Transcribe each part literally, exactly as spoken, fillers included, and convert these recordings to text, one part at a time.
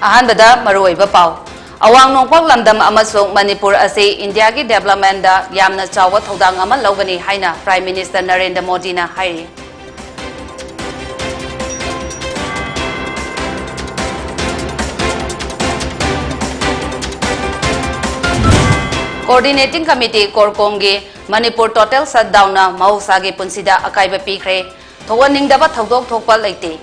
ꯑꯍꯥꯟꯕꯗ ꯃꯔꯨꯑꯣꯏꯕ ꯄꯥꯎ꯫ ꯑꯋꯥꯡ ꯅꯣꯡꯄꯣꯛ ꯂꯝꯗꯝ ꯑꯃꯁꯨꯡ ꯃꯅꯤꯄꯨꯔ ꯑꯁꯤ ꯏꯟꯗꯤꯌꯥꯒꯤ developmentꯗ ꯌꯥꯝꯅ ꯆꯥꯎꯕ ꯊꯧꯗꯥꯡ ꯑꯃ ꯂꯧꯒꯅꯤ ꯍꯥꯏꯅ Prime Minister ꯅꯔꯦꯟꯗ꯭ꯔ ꯃꯣꯗꯤꯅ ꯍꯥꯏꯔꯤ꯫ Coordinating Committee CORCOMꯒꯤ ꯃꯅꯤꯄꯨꯔ total shutdownꯅ ꯃꯍꯧꯁꯥꯒꯤ ꯄꯨꯟꯁꯤꯗ ꯑꯀꯥꯏꯕ ꯄꯤꯈ꯭ꯔꯦ꯫ ꯊꯣꯛꯍꯟꯅꯤꯡꯗꯕ ꯊꯧꯗꯣꯛ ꯊꯣꯛꯄ ꯂꯩꯇꯦ꯫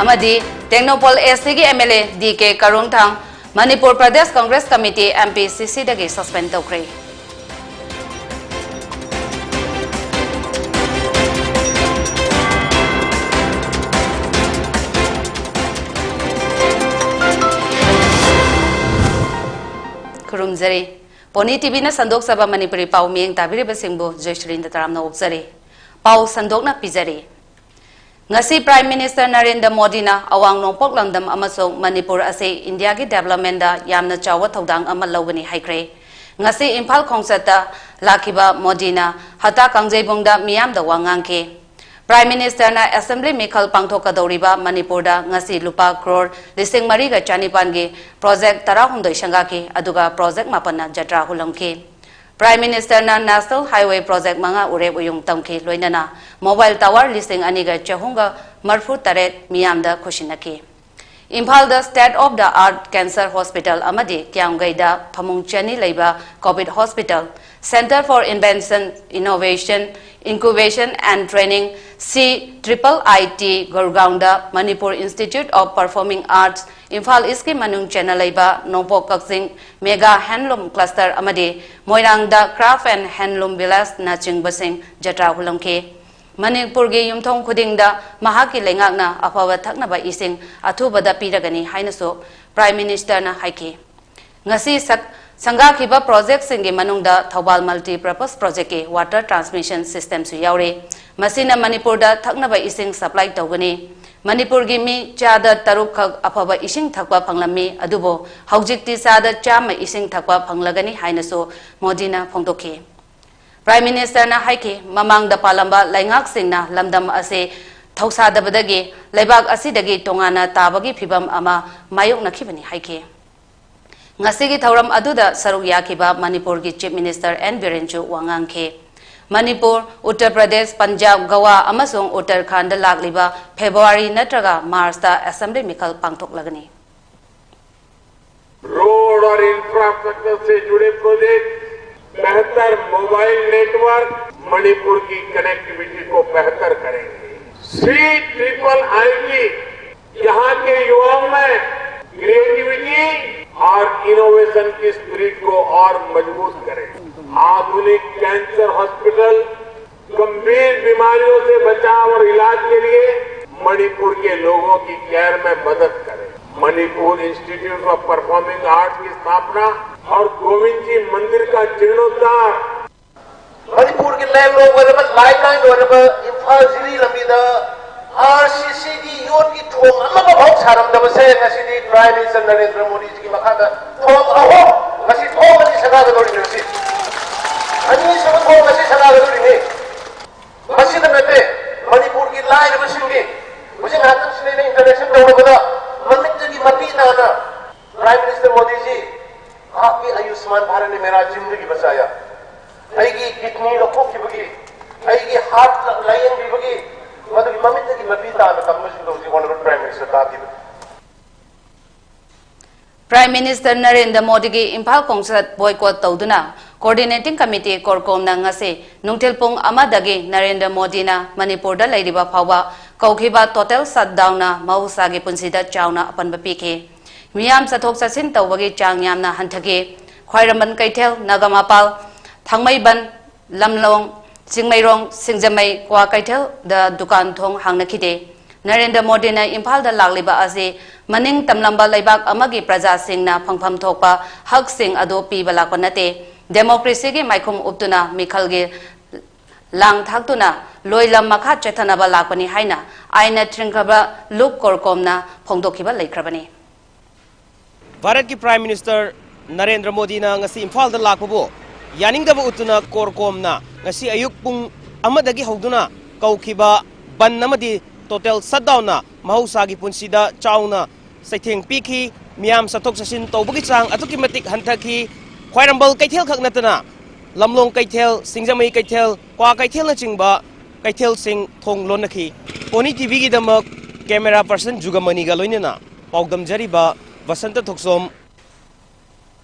ꯑꯃꯗꯤ ꯇꯦꯡꯅꯧꯄꯜ SCꯒꯤ MLA DK Karungthang Manipur Pradesh Congress committee MPCCꯗꯒꯤ suspend ꯇꯧꯈ꯭ꯔꯦ꯫ ꯈꯨꯔꯨꯝꯖꯔꯤ꯫ ꯄꯣꯅꯤ TVꯅ ꯁꯟꯗꯣꯛꯆꯕ ꯃꯅꯤꯄꯨꯔꯤ ꯄꯥꯎ ꯃꯤꯠꯌꯦꯡ ꯇꯥꯕꯤꯔꯤꯕꯁꯤꯡꯕꯨ ꯖꯣꯏꯁ꯭ꯔꯤꯅ ꯇꯔꯥꯝꯅ ꯑꯣꯛꯆꯔꯤ꯫ ꯄꯥꯎ ꯁꯟꯗꯣꯛꯅ ꯄꯤꯖꯔꯤ꯫ ꯉꯁꯤ Prime Minister ꯅꯔꯦꯟꯗ꯭ꯔ ꯃꯣꯗꯤꯅ ꯑꯋꯥꯡ ꯅꯣꯡꯄꯣꯛ ꯂꯝꯗꯝ ꯑꯃꯁꯨꯡ ꯃꯅꯤꯄꯨꯔ ꯑꯁꯤ ꯏꯟꯗꯤꯌꯥꯒꯤ developmentꯗ ꯌꯥꯝꯅ ꯆꯥꯎꯕ ꯊꯧꯗꯥꯡ ꯑꯃ ꯂꯧꯒꯅꯤ ꯍꯥꯏꯈ꯭ꯔꯦ꯫ ꯉꯁꯤ ꯏꯝꯐꯥꯜ ꯈꯣꯡꯆꯠꯇ ꯂꯥꯛꯈꯤꯕ ꯃꯣꯗꯤꯅ ꯍꯇꯥ ꯀꯥꯡꯖꯩꯕꯨꯡꯗ ꯃꯤꯌꯥꯝꯗ ꯋꯥ ꯉꯥꯡꯈꯤ꯫ Prime Ministerꯅ Assembly ꯃꯤꯈꯜ ꯄꯥꯡꯊꯣꯛꯀꯗꯧꯔꯤꯕ ꯃꯅꯤꯄꯨꯔꯗ ꯉꯁꯤ ꯂꯨꯄꯥ ꯀ꯭ꯔꯣꯔ ꯂꯤꯁꯤꯡ ꯃꯔꯤꯒ ꯆꯅꯤꯄꯥꯟꯒꯤ project ꯇꯔꯥꯍꯨꯝꯗꯣꯏ ꯁꯪꯒꯥꯈꯤ, ꯑꯗꯨꯒ project ꯃꯥꯄꯟꯅ ꯖꯇ꯭ꯔꯥ ꯍꯨꯜꯂꯝꯈꯤ꯫ Prime Ministerꯅ National Highway project ꯃꯉꯥ ꯎꯔꯦꯞ ꯎꯌꯨꯡ ꯇꯝꯈꯤ, ꯂꯣꯏꯅꯅ mobile tower ꯂꯤꯁꯤꯡ ꯑꯅꯤꯒ ꯆꯍꯨꯝꯒ ꯃꯔꯤꯐꯨ ꯇꯔꯦꯠ ꯃꯤꯌꯥꯝꯗ ꯈꯨꯠꯁꯤꯟꯅꯈꯤ꯫ ꯏꯝꯐꯥꯜꯗ state of the art cancer hospital ꯑꯃꯗꯤ ꯀ꯭ꯌꯥꯝꯒꯩꯗ ꯐꯃꯨꯡ ꯆꯅꯤ ꯂꯩꯕ COVID hospital, Centre for Invention, Innovation, Incubation and Training, C triple I T, ꯒꯨꯔꯒꯥꯎꯟꯗ Manipur Institute of Performing Arts, Imphal ꯏꯁꯀꯤ ꯃꯅꯨꯡ ꯆꯟꯅ ꯂꯩꯕ ꯅꯣꯡꯄꯣꯛ ꯀꯛꯆꯤꯡ mega handloom cluster ꯑꯃꯗꯤ ꯃꯣꯏꯔꯥꯡꯗ craft and handloom villageꯅꯆꯤꯡꯕꯁꯤꯡ ꯖꯇ꯭ꯔꯥ ꯍꯨꯜꯂꯝꯈꯤ꯫ ꯃꯅꯤꯄꯨꯔꯒꯤ ꯌꯨꯝꯊꯣꯡ ꯈꯨꯗꯤꯡꯗ ꯃꯍꯥꯛꯀꯤ ꯂꯩꯉꯥꯛꯅ ꯑꯐꯕ ꯊꯛꯅꯕ ꯏꯁꯤꯡ ꯑꯊꯨꯕꯗ ꯄꯤꯔꯒꯅꯤ ꯍꯥꯏꯅꯁꯨ Prime Ministerꯅ ꯍꯥꯏꯈꯤ꯫ ꯉꯁꯤ ꯁꯛ-, ꯁꯪꯒꯥꯈꯤꯕ projectꯁꯤꯡꯒꯤ ꯃꯅꯨꯡꯗ Thoubal Multi Purpose Projectꯀꯤ water transmission systemꯁꯨ ꯌꯥꯎꯔꯤ꯫ ꯃꯁꯤꯅ ꯃꯅꯤꯄꯨꯔꯗ ꯊꯛꯅꯕ ꯏꯁꯤꯡ supply ꯇꯧꯒꯅꯤ꯫ ꯃꯅꯤꯄꯨꯔꯒꯤ ꯃꯤ ꯆꯥꯗ ꯇꯔꯨꯛ ꯈꯛ ꯑꯐꯕ ꯏꯁꯤꯡ ꯊꯛꯄ ꯐꯪꯂꯝꯃꯤ, ꯑꯗꯨꯕꯨ ꯍꯧꯖꯤꯛꯇꯤ ꯆꯥꯗ ꯆꯥꯝꯃ ꯏꯁꯤꯡ ꯊꯛꯄ ꯐꯪꯂꯒꯅꯤ ꯍꯥꯏꯅꯁꯨ ꯃꯣꯗꯤꯅ ꯐꯣꯡꯗꯣꯛꯈꯤ꯫ ꯄ꯭ꯔꯥꯏꯝ ꯃꯤꯅꯤꯁꯇꯔꯅ ꯍꯥꯏꯈꯤ, ꯃꯃꯥꯡꯗ ꯄꯥꯜꯂꯝꯕ ꯂꯩꯉꯥꯛꯁꯤꯡꯅ ꯂꯝꯗꯝ ꯑꯁꯤ ꯊꯧꯁꯥꯗꯕꯗꯒꯤ ꯂꯩꯕꯥꯛ ꯑꯁꯤꯗꯒꯤ ꯇꯣꯉꯥꯟꯅ ꯇꯥꯕꯒꯤ ꯐꯤꯚꯝ ꯑꯃ ꯃꯥꯌꯣꯛꯅꯈꯤꯕꯅꯤ ꯍꯥꯏꯈꯤ꯫ ꯉꯁꯤꯒꯤ ꯊꯧꯔꯝ ꯑꯗꯨꯗ ꯁꯔꯨꯛ ꯌꯥꯈꯤꯕ ꯃꯅꯤꯄꯨꯔꯒꯤ ꯆꯤꯐ ꯃꯤꯅꯤꯁꯇꯔ ꯑꯦꯟ ꯕꯤꯔꯦꯟꯁꯨ ꯋꯥ ꯉꯥꯡꯈꯤ꯫ ꯃꯅꯤꯄꯨꯔ, ꯎꯠꯇꯔ ꯄ꯭ꯔꯗꯦꯁ, ꯄꯟꯖꯥꯕ, ꯒꯋꯥ ꯑꯃꯁꯨꯡ ꯎꯠꯇꯔꯈꯥꯟꯗ ꯂꯥꯛꯂꯤꯕ ꯐꯦꯕ꯭ꯔꯨꯋꯥꯔꯤ ꯅꯠꯇ꯭ꯔꯒ ꯃꯥꯔꯆꯇ ꯑꯦꯁꯦꯝꯕ꯭ꯂꯤ ꯃꯤꯈꯜ ꯄꯥꯡꯊꯣꯛꯂꯒꯅꯤ꯫ रोड और इंफ्रास्ट्रक्चर से जुड़े प्रोजेक्ट, बेहतर मोबाइल नेटवर्क मणिपुर की कनेक्टिविटी को बेहतर करेंगे। सी ट्रिपल आईटी यहाँ के युवाओं में क्रिएटिविटी और इनोवेशन की स्पिरिट को और मजबूत करें। आधुनिक कैंसर हॉस्पिटल, गंभीर बीमारियों से बचाव और इलाज के लिए मणिपुर के लोगों की केयर में मदद करें। Manipur institute of performing arts की स्थापना और गोविंद जी मंदिर का जीर्णोद्धार ꯃꯅꯤꯄꯨꯔꯒꯤ ꯂꯦꯟꯂꯣꯔꯗ ꯑꯣꯏꯔꯕ, ꯂꯥꯏꯐꯂꯥꯏꯟ ꯑꯣꯏꯔꯕ ꯏꯝꯐꯥꯜ ꯖꯤꯔꯤ ꯂꯝꯕꯤꯗ ꯑꯥꯔ ꯁꯤ ꯁꯤꯒꯤ ꯌꯣꯠꯀꯤ ꯊꯣꯡ ꯑꯃꯐꯥꯎ ꯁꯥꯔꯝꯗꯕꯁꯦ ꯉꯁꯤꯗꯤ ꯄ꯭ꯔꯥꯏꯝ ꯃꯤꯅꯤꯁꯇꯔ ꯅꯔꯦꯟꯗ꯭ꯔ ꯃꯣꯗꯤꯖꯤꯒꯤ ꯃꯈꯥꯗ ꯊꯣꯡ ꯑꯍꯨꯝ ꯉꯁꯤ ꯊꯣꯡ ꯑꯅꯤ ꯁꯪꯒꯥꯒꯗꯧꯔꯤꯅꯤ꯫ ꯉꯁꯤ ꯑꯅꯤꯁꯨꯕ ꯊꯣꯡ ꯉꯁꯤ ꯁꯪꯒꯥꯒꯗꯧꯔꯤꯅꯤ꯫ ꯃꯁꯤꯗ ꯅꯠꯇꯦ, ꯃꯅꯤꯄꯨꯔꯒꯤ ꯂꯥꯏꯔꯕꯁꯤꯡꯒꯤ ꯍꯧꯖꯤꯛ ꯉꯥꯏꯍꯥꯛꯇꯪꯁꯤꯗ ꯑꯩꯅ ꯏꯟꯇꯔꯦꯛꯁꯟ ꯇꯧꯔꯨꯕꯗ ꯃꯃꯤꯠꯇꯒꯤ ꯃꯄꯤ ꯇꯥꯅ ꯄ꯭ꯔꯥꯏꯝ ꯃꯤꯅꯤꯁꯇꯔ ꯃꯣꯗꯤꯖꯤ, ꯑꯥꯞꯀꯤ ꯑꯌꯨꯁꯃꯥꯟ ꯚꯥꯔꯠ ꯃꯦꯔꯥ ꯖꯤꯟꯗꯒꯤ ꯕꯆꯥꯌꯥ, ꯑꯩꯒꯤ ꯀꯤꯗꯅꯤ ꯂꯧꯊꯣꯛꯈꯤꯕꯒꯤ, ꯑꯩꯒꯤ ꯍꯥꯔꯠ ꯂꯥꯌꯦꯡꯕꯤꯕꯒꯤ ꯃꯗꯨꯒꯤ ꯃꯃꯤꯠꯇꯒꯤ ꯃꯄꯤ ꯇꯥꯅ ꯇꯝꯕꯁꯤꯡꯗꯣ ꯍꯧꯖꯤꯛ ꯑꯣꯅꯔꯦꯕꯜ ꯄ꯭ꯔꯥꯏꯝ ꯃꯤꯅꯤꯁꯇꯔ ꯇꯥꯈꯤꯕꯅꯤ꯫ ꯄ꯭ꯔꯥꯏꯝ ꯃꯤꯅꯤꯁꯇꯔ ꯅꯔꯦꯟꯗ꯭ꯔ ꯃꯣꯗꯤꯒꯤ ꯏꯝꯐꯥꯜ ꯈꯣꯡꯆꯠ ꯕꯣꯏꯀꯣꯠ ꯇꯧꯗꯨꯅ ꯀꯣꯑꯣꯔꯗꯤꯅꯦꯇꯤꯡ ꯀꯃꯤꯇꯤ ꯀꯣꯔꯀꯣꯝꯅ ꯉꯁꯤ ꯅꯨꯡꯊꯤꯜ ꯄꯨꯡ ꯑꯃꯗꯒꯤ ꯅꯔꯦꯟꯗ꯭ꯔ ꯃꯣꯗꯤꯅ ꯃꯅꯤꯄꯨꯔꯗ ꯂꯩꯔꯤꯕ ꯐꯥꯎꯕ ꯀꯧꯈꯤꯕ ꯇꯣꯇꯦꯜ ꯁꯠꯗꯥꯎꯟꯅ ꯃꯍꯧꯁꯥꯒꯤ ꯄꯨꯟꯁꯤꯗ ꯆꯥꯎꯅ ꯑꯄꯟꯕ ꯄꯤꯈꯤ꯫ ꯃꯤꯌꯥꯝ ꯆꯠꯊꯣꯛ ꯆꯠꯁꯤꯟ ꯇꯧꯕꯒꯤ ꯆꯥꯡ ꯌꯥꯝꯅ ꯍꯟꯊꯈꯤ꯫ ꯈ꯭ꯋꯥꯏꯔꯝꯕꯟ ꯀꯩꯊꯦꯜ, ꯅꯥꯒꯥꯃꯄꯥꯜ, ꯊꯥꯡꯃꯩꯕꯟ, ꯂꯝꯂꯣꯡ, ꯆꯤꯡꯃꯩꯔꯣꯡ, ꯁꯤꯡꯖꯃꯩ, ꯀ꯭ꯋꯥꯀꯩꯊꯦꯜꯗ ꯗꯨꯀꯥꯟ ꯊꯣꯡ ꯍꯥꯡꯅꯈꯤꯗꯦ꯫ ꯅꯔꯦꯟꯗ꯭ꯔ ꯃꯣꯗꯤꯅ ꯏꯝꯐꯥꯜꯗ ꯂꯥꯛꯂꯤꯕ ꯑꯁꯤ ꯃꯅꯤꯡ ꯇꯝꯂꯝꯕ ꯂꯩꯕꯥꯛ ꯑꯃꯒꯤ ꯄ꯭ꯔꯖꯥꯁꯤꯡꯅ ꯐꯪꯐꯝ ꯊꯣꯛꯄ ꯍꯛꯁꯤꯡ ꯑꯗꯨ ꯄꯤꯕ ꯂꯥꯛꯄ ꯅꯠꯇꯦ꯫ ꯗꯦꯃꯣꯀ꯭ꯔꯦꯁꯤꯒꯤ ꯃꯥꯏꯈꯨꯝ ꯎꯞꯇꯨꯅ ꯃꯤꯈꯜꯒꯤ ꯂꯥꯡ ꯊꯥꯛꯇꯨꯅ ꯂꯣꯏꯂꯝ ꯃꯈꯥ ꯆꯠꯊꯅꯕ ꯂꯥꯛꯄꯅꯤ ꯍꯥꯏꯅ ꯑꯥꯏꯟꯅ ꯊꯤꯡꯈ꯭ꯔꯕ ꯂꯨꯞ ꯀꯣꯔꯀꯣꯝꯅ ꯐꯣꯡꯗꯣꯛꯈꯤꯕ ꯂꯩꯈ꯭ꯔꯕꯅꯤ꯫ ꯚꯥꯔꯠꯀꯤ Prime Minister ꯅꯔꯦꯟꯗ꯭ꯔ ꯃꯣꯗꯤꯅ ꯉꯁꯤ ꯏꯝꯐꯥꯜꯗ ꯂꯥꯛꯄꯕꯨ ꯌꯥꯅꯤꯡꯗꯕ ꯎꯠꯇꯨꯅ ꯀꯣꯔꯀꯣꯝꯅ ꯉꯁꯤ ꯑꯌꯨꯛ ꯄꯨꯡ ꯑꯃꯗꯒꯤ ꯍꯧꯗꯨꯅ ꯀꯧꯈꯤꯕ ꯕꯟ ꯑꯃꯗꯤ total shutdownꯅ ꯃꯍꯧꯁꯥꯒꯤ ꯄꯨꯟꯁꯤꯗ ꯆꯥꯎꯅ ꯆꯩꯊꯦꯡ ꯄꯤꯈꯤ꯫ ꯃꯤꯌꯥꯝ ꯆꯠꯊꯣꯛ ꯆꯠꯁꯤꯟ ꯇꯧꯕꯒꯤ ꯆꯥꯡ ꯑꯗꯨꯛꯀꯤ ꯃꯇꯤꯛ ꯍꯟꯊꯈꯤ꯫ ꯈ꯭ꯋꯥꯏꯔꯝꯕꯜ ꯀꯩꯊꯦꯜ ꯈꯛ ꯅꯠꯇꯅ ꯂꯝꯂꯣꯡ ꯀꯩꯊꯦꯜ, ꯁꯤꯡꯖꯃꯩ ꯀꯩꯊꯦꯜ, ꯀ꯭ꯋꯥ ꯀꯩꯊꯦꯜꯅꯆꯤꯡꯕ ꯀꯩꯊꯦꯜꯁꯤꯡ ꯊꯣꯡ ꯂꯣꯟꯅꯈꯤ꯫ ꯄꯣꯅꯤ ꯇꯤꯚꯤꯒꯤꯗꯃꯛ camera person ꯖꯨꯒꯃꯅꯤꯒ ꯂꯣꯏꯅꯅ ꯄꯥꯎꯗꯝꯖꯔꯤꯕ ꯕꯁꯟꯇ ꯊꯣꯛꯆꯣꯝ꯫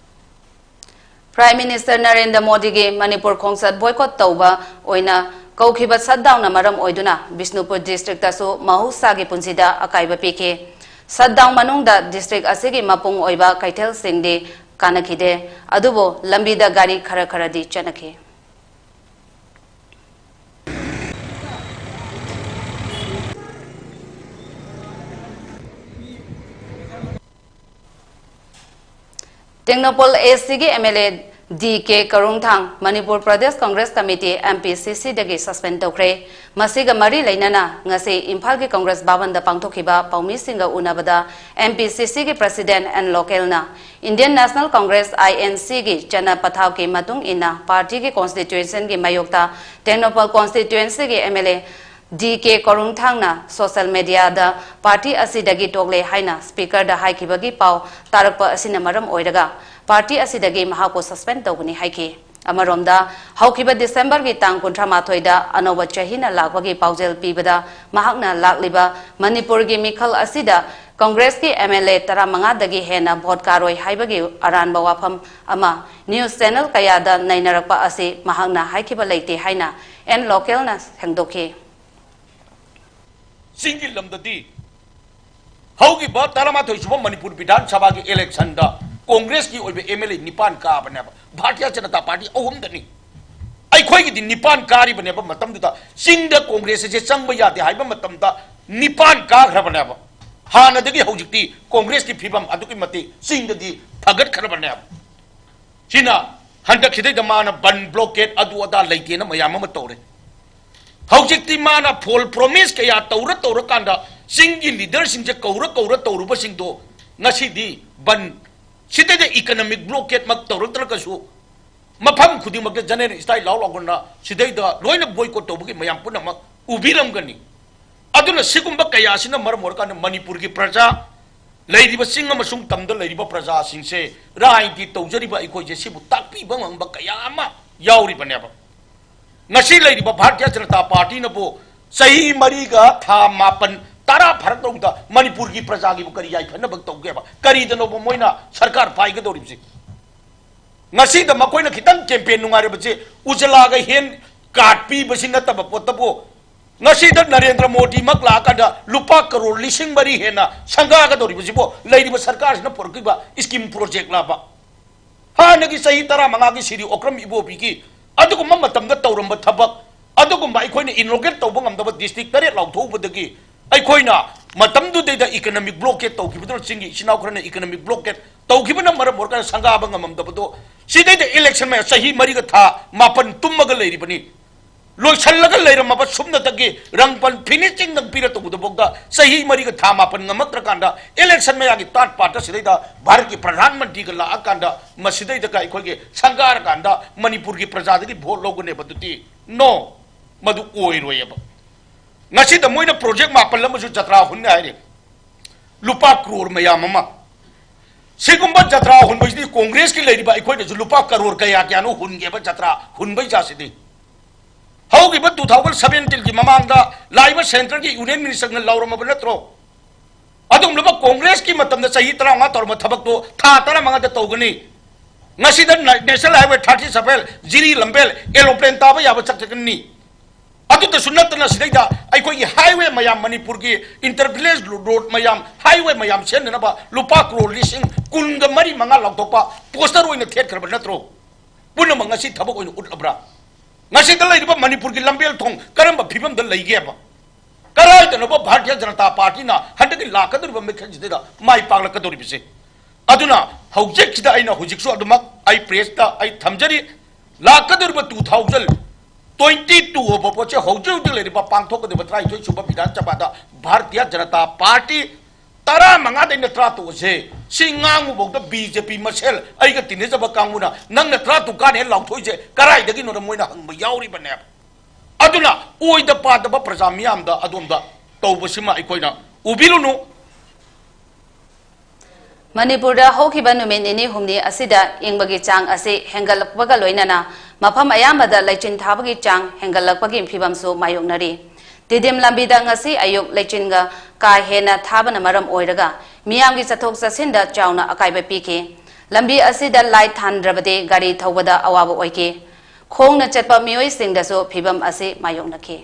Prime Minister ꯅꯔꯦꯟꯗ꯭ꯔ ꯃꯣꯗꯤꯒꯤ ꯃꯅꯤꯄꯨꯔ ꯈꯣꯡꯆꯠ boycott ꯇꯧꯕ ꯑꯣꯏꯅ ꯀꯧꯈꯤꯕ shutdownꯅ ꯃꯔꯝ ꯑꯣꯏꯗꯨꯅ ꯕꯤꯁꯅꯨꯄꯨꯔ districtꯇꯁꯨ ꯃꯍꯧꯁꯥꯒꯤ ꯄꯨꯟꯁꯤꯗ ꯑꯀꯥꯏꯕ ꯄꯤꯈꯤ꯫ Shutdown ꯃꯅꯨꯡꯗ district ꯑꯁꯤꯒꯤ ꯃꯄꯨꯡ ꯑꯣꯏꯕ ꯀꯩꯊꯦꯜꯁꯤꯡꯗꯤ ꯀꯥꯟꯅꯈꯤꯗꯦ, ꯑꯗꯨꯕꯨ ꯂꯝꯕꯤꯗ ꯒꯥꯔꯤ ꯈꯔ ꯈꯔꯗꯤ ꯆꯠꯅꯈꯤ꯫ ꯇꯦꯡꯅꯧꯄꯜ ꯑꯦꯁꯤꯒꯤ MLA D K Karungthang Manipur Pradesh Congress committee, MPCCꯗꯒꯤ suspend ꯇꯧꯈ꯭ꯔꯦ꯫ ꯃꯁꯤꯒ ꯃꯔꯤ ꯂꯩꯅꯅ ꯉꯁꯤ ꯏꯝꯐꯥꯜꯒꯤ ꯀꯪꯒ꯭ꯔꯦꯁ ꯚꯕꯟꯗ ꯄꯥꯡꯊꯣꯛꯈꯤꯕ ꯄꯥꯎꯃꯤꯁꯤꯡꯒ ꯎꯅꯕꯗ MPCCꯒꯤ President ꯑꯦꯟ ꯂꯣꯀꯦꯜꯅ Indian National Congress, INCꯒꯤ ꯆꯠꯅ ꯄꯊꯥꯞꯀꯤ ꯃꯇꯨꯡ ꯏꯟꯅ partyꯒꯤ constitutionꯒꯤ ꯃꯥꯌꯣꯛꯇ ꯇꯦꯡꯅꯧꯄꯜ constituencyꯒꯤ MLA ꯗꯤ ꯀꯦ ꯀꯣꯔꯨꯡꯊꯥꯡꯅ social mediaꯗ party ꯑꯁꯤꯗꯒꯤ ꯇꯣꯛꯂꯦ ꯍꯥꯏꯅ speakerꯗ ꯍꯥꯏꯈꯤꯕꯒꯤ ꯄꯥꯎ ꯇꯥꯔꯛꯄ ꯑꯁꯤꯅ ꯃꯔꯝ ꯑꯣꯏꯔꯒ party ꯑꯁꯤꯗꯒꯤ ꯃꯍꯥꯛꯄꯨ suspend ꯇꯧꯒꯅꯤ ꯍꯥꯏꯈꯤ꯫ ꯑꯃꯔꯣꯝꯗ, ꯍꯧꯈꯤꯕ Decemberꯒꯤ ꯇꯥꯡ ꯀꯨꯟꯊ꯭ꯔꯥ ꯃꯥꯊꯣꯏꯗ ꯑꯅꯧꯕ ꯆꯍꯤꯅ ꯂꯥꯛꯄꯒꯤ ꯄꯥꯎꯖꯦꯜ ꯄꯤꯕꯗ ꯃꯍꯥꯛꯅ ꯂꯥꯛꯂꯤꯕ ꯃꯅꯤꯄꯨꯔꯒꯤ ꯃꯤꯈꯜ ꯑꯁꯤꯗ ꯀꯪꯒ꯭ꯔꯦꯁꯀꯤ MLA ꯇꯔꯥꯃꯉꯥꯗꯒꯤ ꯍꯦꯟꯅ vote ꯀꯥꯔꯣꯏ ꯍꯥꯏꯕꯒꯤ ꯑꯔꯥꯟꯕ ꯋꯥꯐꯝ ꯑꯃ news channel ꯀꯌꯥꯗ ꯅꯩꯅꯔꯛꯄ ꯑꯁꯤ ꯃꯍꯥꯛꯅ ꯍꯥꯏꯈꯤꯕ ꯂꯩꯇꯦ ꯍꯥꯏꯅ ꯑꯦꯟ ꯂꯣꯀꯦꯜꯅ ꯁꯦꯡꯗꯣꯛꯈꯤ꯫ ꯆꯤꯡꯒꯤ ꯂꯝꯗꯗꯤ ꯍꯧꯈꯤꯕ ꯇꯔꯥꯃꯥꯊꯣꯏ ꯁꯨꯕ ꯃꯅꯤꯄꯨꯔ ꯕꯤꯙꯥꯟ ꯁꯚꯥꯒꯤ electionꯗ ꯀꯣꯡꯒ꯭ꯔꯦꯁꯀꯤ ꯑꯣꯏꯕ MLA ꯅꯤꯄꯥꯟ ꯀꯥꯕꯅꯦꯕ, ꯚꯥꯔꯇꯤꯌ ꯖꯅꯇꯥ ꯄꯥꯔꯇꯤ ꯑꯍꯨꯝꯗꯅꯤ꯫ ꯑꯩꯈꯣꯏꯒꯤꯗꯤ ꯅꯤꯄꯥꯟ ꯀꯥꯔꯤꯕꯅꯦꯕ꯫ ꯃꯇꯝꯗꯨꯗ ꯆꯤꯡꯗ ꯀꯣꯡꯒ꯭ꯔꯦꯁ ꯑꯁꯦ ꯆꯪꯕ ꯌꯥꯗꯦ ꯍꯥꯏꯕ ꯃꯇꯝꯗ ꯅꯤꯄꯥꯟ ꯀꯥꯈ꯭ꯔꯕꯅꯦꯕ꯫ ꯍꯥꯟꯅꯗꯒꯤ ꯍꯧꯖꯤꯛꯇꯤ ꯀꯣꯡꯒ꯭ꯔꯦꯁꯀꯤ ꯐꯤꯕꯝ ꯑꯗꯨꯛꯀꯤ ꯃꯇꯤꯛ ꯆꯤꯡꯗꯗꯤ ꯐꯒꯠꯈ꯭ꯔꯕꯅꯦꯕ꯫ ꯁꯤꯅ ꯍꯟꯗꯛꯁꯤꯗꯩꯗ ꯃꯥꯅ ꯕꯟ blockade ꯑꯗꯨ ꯑꯗꯥ ꯂꯩꯇꯦꯅ ꯃꯌꯥꯝ ꯑꯃ ꯇꯧꯔꯦ꯫ ꯍꯧꯖꯤꯛꯇꯤ ꯃꯥꯅ ꯐꯣꯜ ꯄ꯭ꯔꯣꯃꯤꯁ ꯀꯌꯥ ꯇꯧꯔ ꯇꯧꯔꯀꯥꯟꯗ ꯆꯤꯡꯒꯤ ꯂꯤꯗꯔꯁꯤꯡꯁꯦ ꯀꯧꯔ ꯀꯧꯔ ꯇꯧꯔꯨꯕꯁꯤꯡꯗꯣ ꯉꯁꯤꯗꯤ ꯕꯟ, ꯁꯤꯗꯩꯗ ꯏꯀꯅꯣꯃꯤꯛ ꯕ꯭ꯂꯣꯀꯦꯠꯃꯛ ꯇꯧꯔꯛꯇ꯭ꯔꯒꯁꯨ ꯃꯐꯝ ꯈꯨꯗꯤꯡꯃꯛꯇ ꯖꯦꯅꯔꯦꯜ ꯏꯁꯇ꯭ꯔꯥꯏꯛ ꯂꯥꯎ ꯂꯥꯎꯗꯅ ꯁꯤꯗꯩꯗ ꯂꯣꯏꯅ ꯕꯣꯏꯀꯣꯠ ꯇꯧꯕꯒꯤ ꯃꯌꯥꯝ ꯄꯨꯝꯅꯃꯛ ꯎꯕꯤꯔꯝꯒꯅꯤ꯫ ꯑꯗꯨꯅ ꯁꯤꯒꯨꯝꯕ ꯀꯌꯥꯁꯤꯅ ꯃꯔꯝ ꯑꯣꯏꯔꯀꯥꯟꯗ ꯃꯅꯤꯄꯨꯔꯒꯤ ꯄ꯭ꯔꯖꯥ, ꯂꯩꯔꯤꯕ ꯆꯤꯡ ꯑꯃꯁꯨꯡ ꯇꯝꯗ ꯂꯩꯔꯤꯕ ꯄ꯭ꯔꯖꯥꯁꯤꯡꯁꯦ ꯔꯥꯖꯅꯤꯇꯤ ꯇꯧꯖꯔꯤꯕ ꯑꯩꯈꯣꯏꯁꯦ ꯁꯤꯕꯨ ꯇꯥꯛꯄꯤꯕ ꯉꯝꯕ ꯀꯌꯥ ꯑꯃ ꯌꯥꯎꯔꯤꯕꯅꯦꯕ꯫ ꯉꯁꯤ ꯂꯩꯔꯤꯕ ꯚꯥꯔꯇꯤꯌ ꯖꯅꯇꯥ ꯄꯥꯔꯇꯤꯅꯕꯨ ꯆꯍꯤ ꯃꯔꯤꯒ ꯊꯥ ꯃꯥꯄꯟ, ꯇꯔꯥ ꯐꯥꯔꯛꯇꯧꯗ ꯃꯅꯤꯄꯨꯔꯒꯤ ꯄ꯭ꯔꯖꯥꯒꯤꯕꯨ ꯀꯔꯤ ꯌꯥꯏꯐꯅꯕ ꯇꯧꯒꯦꯕ? ꯀꯔꯤꯗꯅꯣꯕ ꯃꯣꯏꯅ ꯁꯔꯀꯥꯔ ꯄꯥꯏꯒꯗꯧꯔꯤꯕꯁꯦ? ꯉꯁꯤꯗ ꯃꯈꯣꯏꯅ ꯈꯤꯇꯪ ꯀꯦꯝꯄꯦꯟ ꯅꯨꯡꯉꯥꯏꯔꯕꯁꯦ ꯎꯖꯂꯥꯒ ꯍꯦꯟ ꯀꯥꯔꯗ ꯄꯤꯕꯁꯤ ꯅꯠꯇꯕ ꯄꯣꯠꯇꯕꯨ, ꯉꯁꯤꯗ ꯅꯔꯦꯟꯗ꯭ꯔ ꯃꯣꯗꯤꯃꯛ ꯂꯥꯛꯑꯀꯥꯟꯗ ꯂꯨꯄꯥ ꯀꯔꯣꯔ ꯂꯤꯁꯤꯡ ꯃꯔꯤ ꯍꯦꯟꯅ ꯁꯪꯒꯥꯒꯗꯧꯔꯤꯕꯁꯤꯕꯨ ꯂꯩꯔꯤꯕ ꯁꯔꯀꯥꯔꯁꯤꯅ ꯄꯨꯔꯛꯈꯤꯕ ꯁ꯭ꯀꯤꯝ ꯄ꯭ꯔꯣꯖꯦꯛ ꯂꯥꯕ? ꯍꯥꯟꯅꯒꯤ ꯆꯍꯤ ꯇꯔꯥꯃꯉꯥꯒꯤ ꯁꯤꯔꯤ ꯑꯣꯀ꯭ꯔꯝ ꯏꯕꯣꯕꯤꯒꯤ ꯑꯗꯨꯒꯨꯝꯕ ꯃꯇꯝꯗ ꯇꯧꯔꯝꯕ ꯊꯕꯛ, ꯑꯗꯨꯒꯨꯝꯕ ꯑꯩꯈꯣꯏꯅ ꯏꯅꯣꯒ꯭ꯔꯦꯠ ꯇꯧꯕ ꯉꯝꯗꯕ ꯗꯤꯁꯇ꯭ꯔꯤꯛ ꯇꯔꯦꯠ ꯂꯥꯎꯊꯣꯛꯎꯕꯗꯒꯤ ꯑꯩꯈꯣꯏꯅ ꯃꯇꯝꯗꯨꯗꯩꯗ ꯏꯀꯅꯣꯃꯤꯛ ꯕ꯭ꯂꯣꯀꯦꯠ ꯇꯧꯈꯤꯕꯗꯨꯅ, ꯆꯤꯡꯒꯤ ꯏꯆꯤꯟ ꯏꯅꯥꯎ ꯈꯔꯅ ꯏꯀꯅꯣꯃꯤꯛ ꯕ꯭ꯂꯣꯀꯦꯠ ꯇꯧꯈꯤꯕꯅ ꯃꯔꯝ ꯑꯣꯏꯔꯀꯥꯟꯗ ꯁꯪꯒꯥꯕ ꯉꯝꯃꯝꯗꯕꯗꯣ, ꯁꯤꯗꯩꯗ ꯏꯂꯦꯛꯁꯟ ꯃꯌꯥ ꯆꯍꯤ ꯃꯔꯤꯒ ꯊꯥ ꯃꯥꯄꯟ ꯇꯨꯝꯃꯒ ꯂꯩꯔꯤꯕꯅꯤ꯫ ꯂꯣꯏꯁꯜꯂꯒ ꯂꯩꯔꯝꯃꯕ ꯁꯨꯞꯅꯇꯒꯤ ꯔꯪꯄꯟ ꯐꯤꯅꯤꯁꯤꯡꯗꯪ ꯄꯤꯔ ꯇꯧꯕꯗꯐꯥꯎꯗ ꯆꯍꯤ ꯃꯔꯤꯒ ꯊꯥ ꯃꯥꯄꯟ ꯉꯝꯃꯛꯇ꯭ꯔꯀꯥꯟꯗ ꯏꯂꯦꯛꯁꯟ ꯃꯌꯥꯒꯤ ꯇꯥꯠ ꯄꯥꯠꯇ ꯁꯤꯗꯩꯗ ꯚꯥꯔꯠꯀꯤ ꯄ꯭ꯔꯙꯥꯟ ꯃꯟꯇ꯭ꯔꯤꯒ ꯂꯥꯛꯑꯀꯥꯟꯗ ꯃꯁꯤꯗꯩꯗꯒ ꯑꯩꯈꯣꯏꯒꯤ ꯁꯪꯒꯥꯔꯀꯥꯟꯗ ꯃꯅꯤꯄꯨꯔꯒꯤ ꯄ꯭ꯔꯖꯥꯗꯒꯤ ꯚꯣꯠ ꯂꯧꯒꯅꯦꯕ? ꯑꯗꯨꯗꯤ ꯅꯣ, ꯃꯗꯨ ꯑꯣꯏꯔꯣꯏꯑꯕ꯫ ꯉꯁꯤꯗ ꯃꯣꯏꯅ ꯄ꯭ꯔꯣꯖꯦꯛ ꯃꯥꯄꯜ ꯑꯃꯁꯨ ꯖꯇ꯭ꯔꯥ ꯍꯨꯟꯅꯤ ꯍꯥꯏꯔꯤ, ꯂꯨꯄꯥ ꯀ꯭ꯔꯣꯔ ꯃꯌꯥꯝ ꯑꯃ꯫ ꯁꯤꯒꯨꯝꯕ ꯖꯇ꯭ꯔꯥ ꯍꯨꯟꯕꯁꯤꯗꯤ ꯀꯣꯡꯒ꯭ꯔꯦꯁꯀꯤ ꯂꯩꯔꯤꯕ ꯑꯩꯈꯣꯏꯗꯁꯨ ꯂꯨꯄꯥ ꯀꯔꯣꯔ ꯀꯌꯥ ꯀꯌꯥꯅꯣ ꯍꯨꯟꯒꯦꯕ ꯖꯇ꯭ꯔꯥ ꯍꯨꯟꯕꯩ ꯆꯥꯁꯤꯗꯤ? ꯍꯧꯈꯤꯕ ꯇꯨ ꯊꯥꯎꯖꯟ ꯁꯕꯦꯟꯇꯤꯟꯒꯤ ꯃꯃꯥꯡꯗ ꯂꯥꯛꯏꯕ ꯁꯦꯟꯇ꯭ꯔꯒꯤ ꯌꯨꯅꯤꯌꯟ ꯃꯤꯅꯤꯁꯇꯔꯅ ꯂꯧꯔꯝꯃꯕ ꯅꯠꯇ꯭ꯔꯣ? ꯑꯗꯨꯒꯨꯝꯂꯕ ꯀꯣꯡꯒ꯭ꯔꯦꯁꯀꯤ ꯃꯇꯝꯗ ꯆꯍꯤ ꯇꯔꯥꯃꯉꯥ ꯇꯧꯔꯝꯕ ꯊꯕꯛꯇꯣ ꯊꯥ ꯇꯔꯥꯃꯉꯥꯗ ꯇꯧꯒꯅꯤ꯫ ꯉꯁꯤꯗ ꯅꯦ-, ꯅꯦꯁꯅꯦꯜ ꯍꯥꯏꯋꯦ ꯊꯥꯔꯇꯤ ꯁꯚꯦꯟ ꯖꯤꯔꯤ ꯂꯝꯕꯦꯜ ꯑꯦꯔꯣꯄ꯭ꯂꯦꯟ ꯇꯥꯕ ꯌꯥꯕ ꯆꯠꯀꯅꯤ꯫ ꯑꯗꯨꯇꯁꯨ ꯅꯠꯇꯅ ꯁꯤꯗꯩꯗ ꯑꯩꯈꯣꯏꯒꯤ ꯍꯥꯏꯋꯦ ꯃꯌꯥꯝ, ꯃꯅꯤꯄꯨꯔꯒꯤ ꯏꯟꯇꯔ ꯚꯤꯂꯦꯖ ꯔꯣ-, ꯔꯣꯗ ꯃꯌꯥꯝ, ꯍꯥꯏꯋꯦ ꯃꯌꯥꯝ ꯁꯦꯝꯅꯅꯕ ꯂꯨꯄꯥ ꯀ꯭ꯔꯣꯔ ꯂꯤꯁꯤꯡ ꯀꯨꯟꯒ ꯃꯔꯤ ꯃꯉꯥ ꯂꯥꯎꯊꯣꯛꯄ ꯄꯣꯁꯇꯔ ꯑꯣꯏꯅ ꯊꯦꯠꯈ꯭ꯔꯕ ꯅꯠꯇ꯭ꯔꯣ? ꯄꯨꯝꯅꯃꯛ ꯉꯁꯤ ꯊꯕꯛ ꯑꯣꯏꯅ ꯎꯠꯂꯕ꯭ꯔꯥ? ꯉꯁꯤꯗ ꯂꯩꯔꯤꯕ ꯃꯅꯤꯄꯨꯔꯒꯤ ꯂꯝꯕꯦꯜ ꯊꯣꯡ ꯀꯔꯝꯕ ꯐꯤꯕꯝꯗ ꯂꯩꯒꯦꯕ? ꯀꯗꯥꯏꯗꯅꯣꯕ ꯚꯥꯔꯇꯤꯌ ꯖꯅꯇꯥ ꯄꯥꯔꯇꯤꯅ ꯍꯟꯗꯛꯀꯤ ꯂꯥꯛꯀꯗꯧꯔꯤꯕ ꯃꯤꯈꯜꯁꯤꯗ ꯃꯥꯏ ꯄꯥꯛꯂꯛꯀꯗꯧꯔꯤꯕꯁꯦ? ꯑꯗꯨꯅ ꯍꯧꯖꯤꯛꯁꯤꯗ ꯑꯩꯅ ꯍꯧꯖꯤꯛꯁꯨ ꯑꯗꯨꯃꯛ ꯑꯩ ꯄ꯭ꯔꯦꯁꯇ ꯑꯩ ꯊꯝꯖꯔꯤ, ꯂꯥꯛꯀꯗꯧꯔꯤꯕ ꯇꯨ ꯊꯥꯎꯖꯟ ꯇ꯭ꯋꯦꯟꯇꯤ ꯇꯨ ꯍꯥꯏꯕ ꯄꯣꯠꯁꯦ ꯍꯧꯖꯤꯛ ꯍꯧꯖꯤꯛ ꯂꯩꯔꯤꯕ ꯄꯥꯡꯊꯣꯛꯀꯗꯧꯔꯤꯕ ꯇꯔꯥꯅꯤꯊꯣꯏ ꯁꯨꯕ ꯕꯤꯙꯥꯟ ꯁꯚꯥꯗ ꯚꯥꯔꯇꯤꯌ ꯖꯅꯇꯥ ꯄꯥꯔꯇꯤ ꯇꯔꯥꯃꯉꯥꯗꯩꯅ ꯇꯔꯥꯇꯔꯨꯛ ꯑꯁꯦ ꯁꯤ ꯉꯥꯡꯉꯨꯐꯥꯎꯗ ꯕꯤ ꯖꯦ ꯄꯤ ꯃꯁꯦꯜ ꯑꯩꯒ ꯇꯤꯟꯅꯖꯕ ꯀꯥꯡꯕꯨꯅ ꯅꯪꯅ ꯇꯔꯥꯇꯔꯨꯛ ꯀꯥꯟꯅꯦ ꯂꯥꯎꯊꯣꯛꯏꯁꯦ ꯀꯗꯥꯏꯗꯒꯤꯅꯣꯅ ꯃꯣꯏꯅ ꯍꯪꯕ ꯌꯥꯎꯔꯤꯕꯅꯦꯕ꯫ ꯑꯗꯨꯅ ꯑꯣꯏꯗ ꯄꯥꯗꯕ ꯄ꯭ꯔꯖꯥ ꯃꯤꯌꯥꯝꯗ ꯑꯗꯣꯝꯗ ꯇꯧꯕꯁꯤꯃ ꯑꯩꯈꯣꯏꯅ ꯎꯕꯤꯔꯨꯅꯨ꯫ ꯃꯅꯤꯄꯨꯔꯗ ꯍꯧꯈꯤꯕ ꯅꯨꯃꯤꯠ ꯅꯤꯅꯤ ꯍꯨꯝꯅꯤ ꯑꯁꯤꯗ ꯏꯪꯕꯒꯤ ꯆꯥꯡ ꯑꯁꯤ ꯍꯦꯟꯒꯠꯂꯛꯄꯒ ꯂꯣꯏꯅꯅ ꯃꯐꯝ ꯑꯌꯥꯝꯕꯗ ꯂꯩꯆꯤꯟ ꯊꯥꯕꯒꯤ ꯆꯥꯡ ꯍꯦꯟꯒꯠꯂꯛꯄꯒꯤ ꯐꯤꯕꯝꯁꯨ ꯃꯥꯌꯣꯛꯅꯔꯤ꯫ ꯇꯤꯗꯤꯝ ꯂꯝꯕꯤꯗ ꯉꯁꯤ ꯑꯌꯨꯛ ꯂꯩꯆꯤꯟꯒ ꯀꯥ ꯍꯦꯟꯅ ꯊꯥꯕꯅ ꯃꯔꯝ ꯑꯣꯏꯔꯒ ꯃꯤꯌꯥꯝꯒꯤ ꯆꯠꯊꯣꯛ ꯆꯠꯁꯤꯟꯗ ꯆꯥꯎꯅ ꯑꯀꯥꯏꯕ ꯄꯤꯈꯤ꯫ ꯂꯝꯕꯤ ꯑꯁꯤꯗ ꯂꯥꯏꯠ ꯊꯥꯟꯗ꯭ꯔꯕꯗꯤ ꯒꯥꯔꯤ ꯊꯧꯕꯗ ꯑꯋꯥꯕ ꯑꯣꯏꯈꯤ꯫ ꯈꯣꯡꯅ ꯆꯠꯄ ꯃꯤꯑꯣꯏꯁꯤꯡꯗꯁꯨ ꯐꯤꯕꯝ ꯑꯁꯤ ꯃꯥꯌꯣꯛꯅꯈꯤ꯫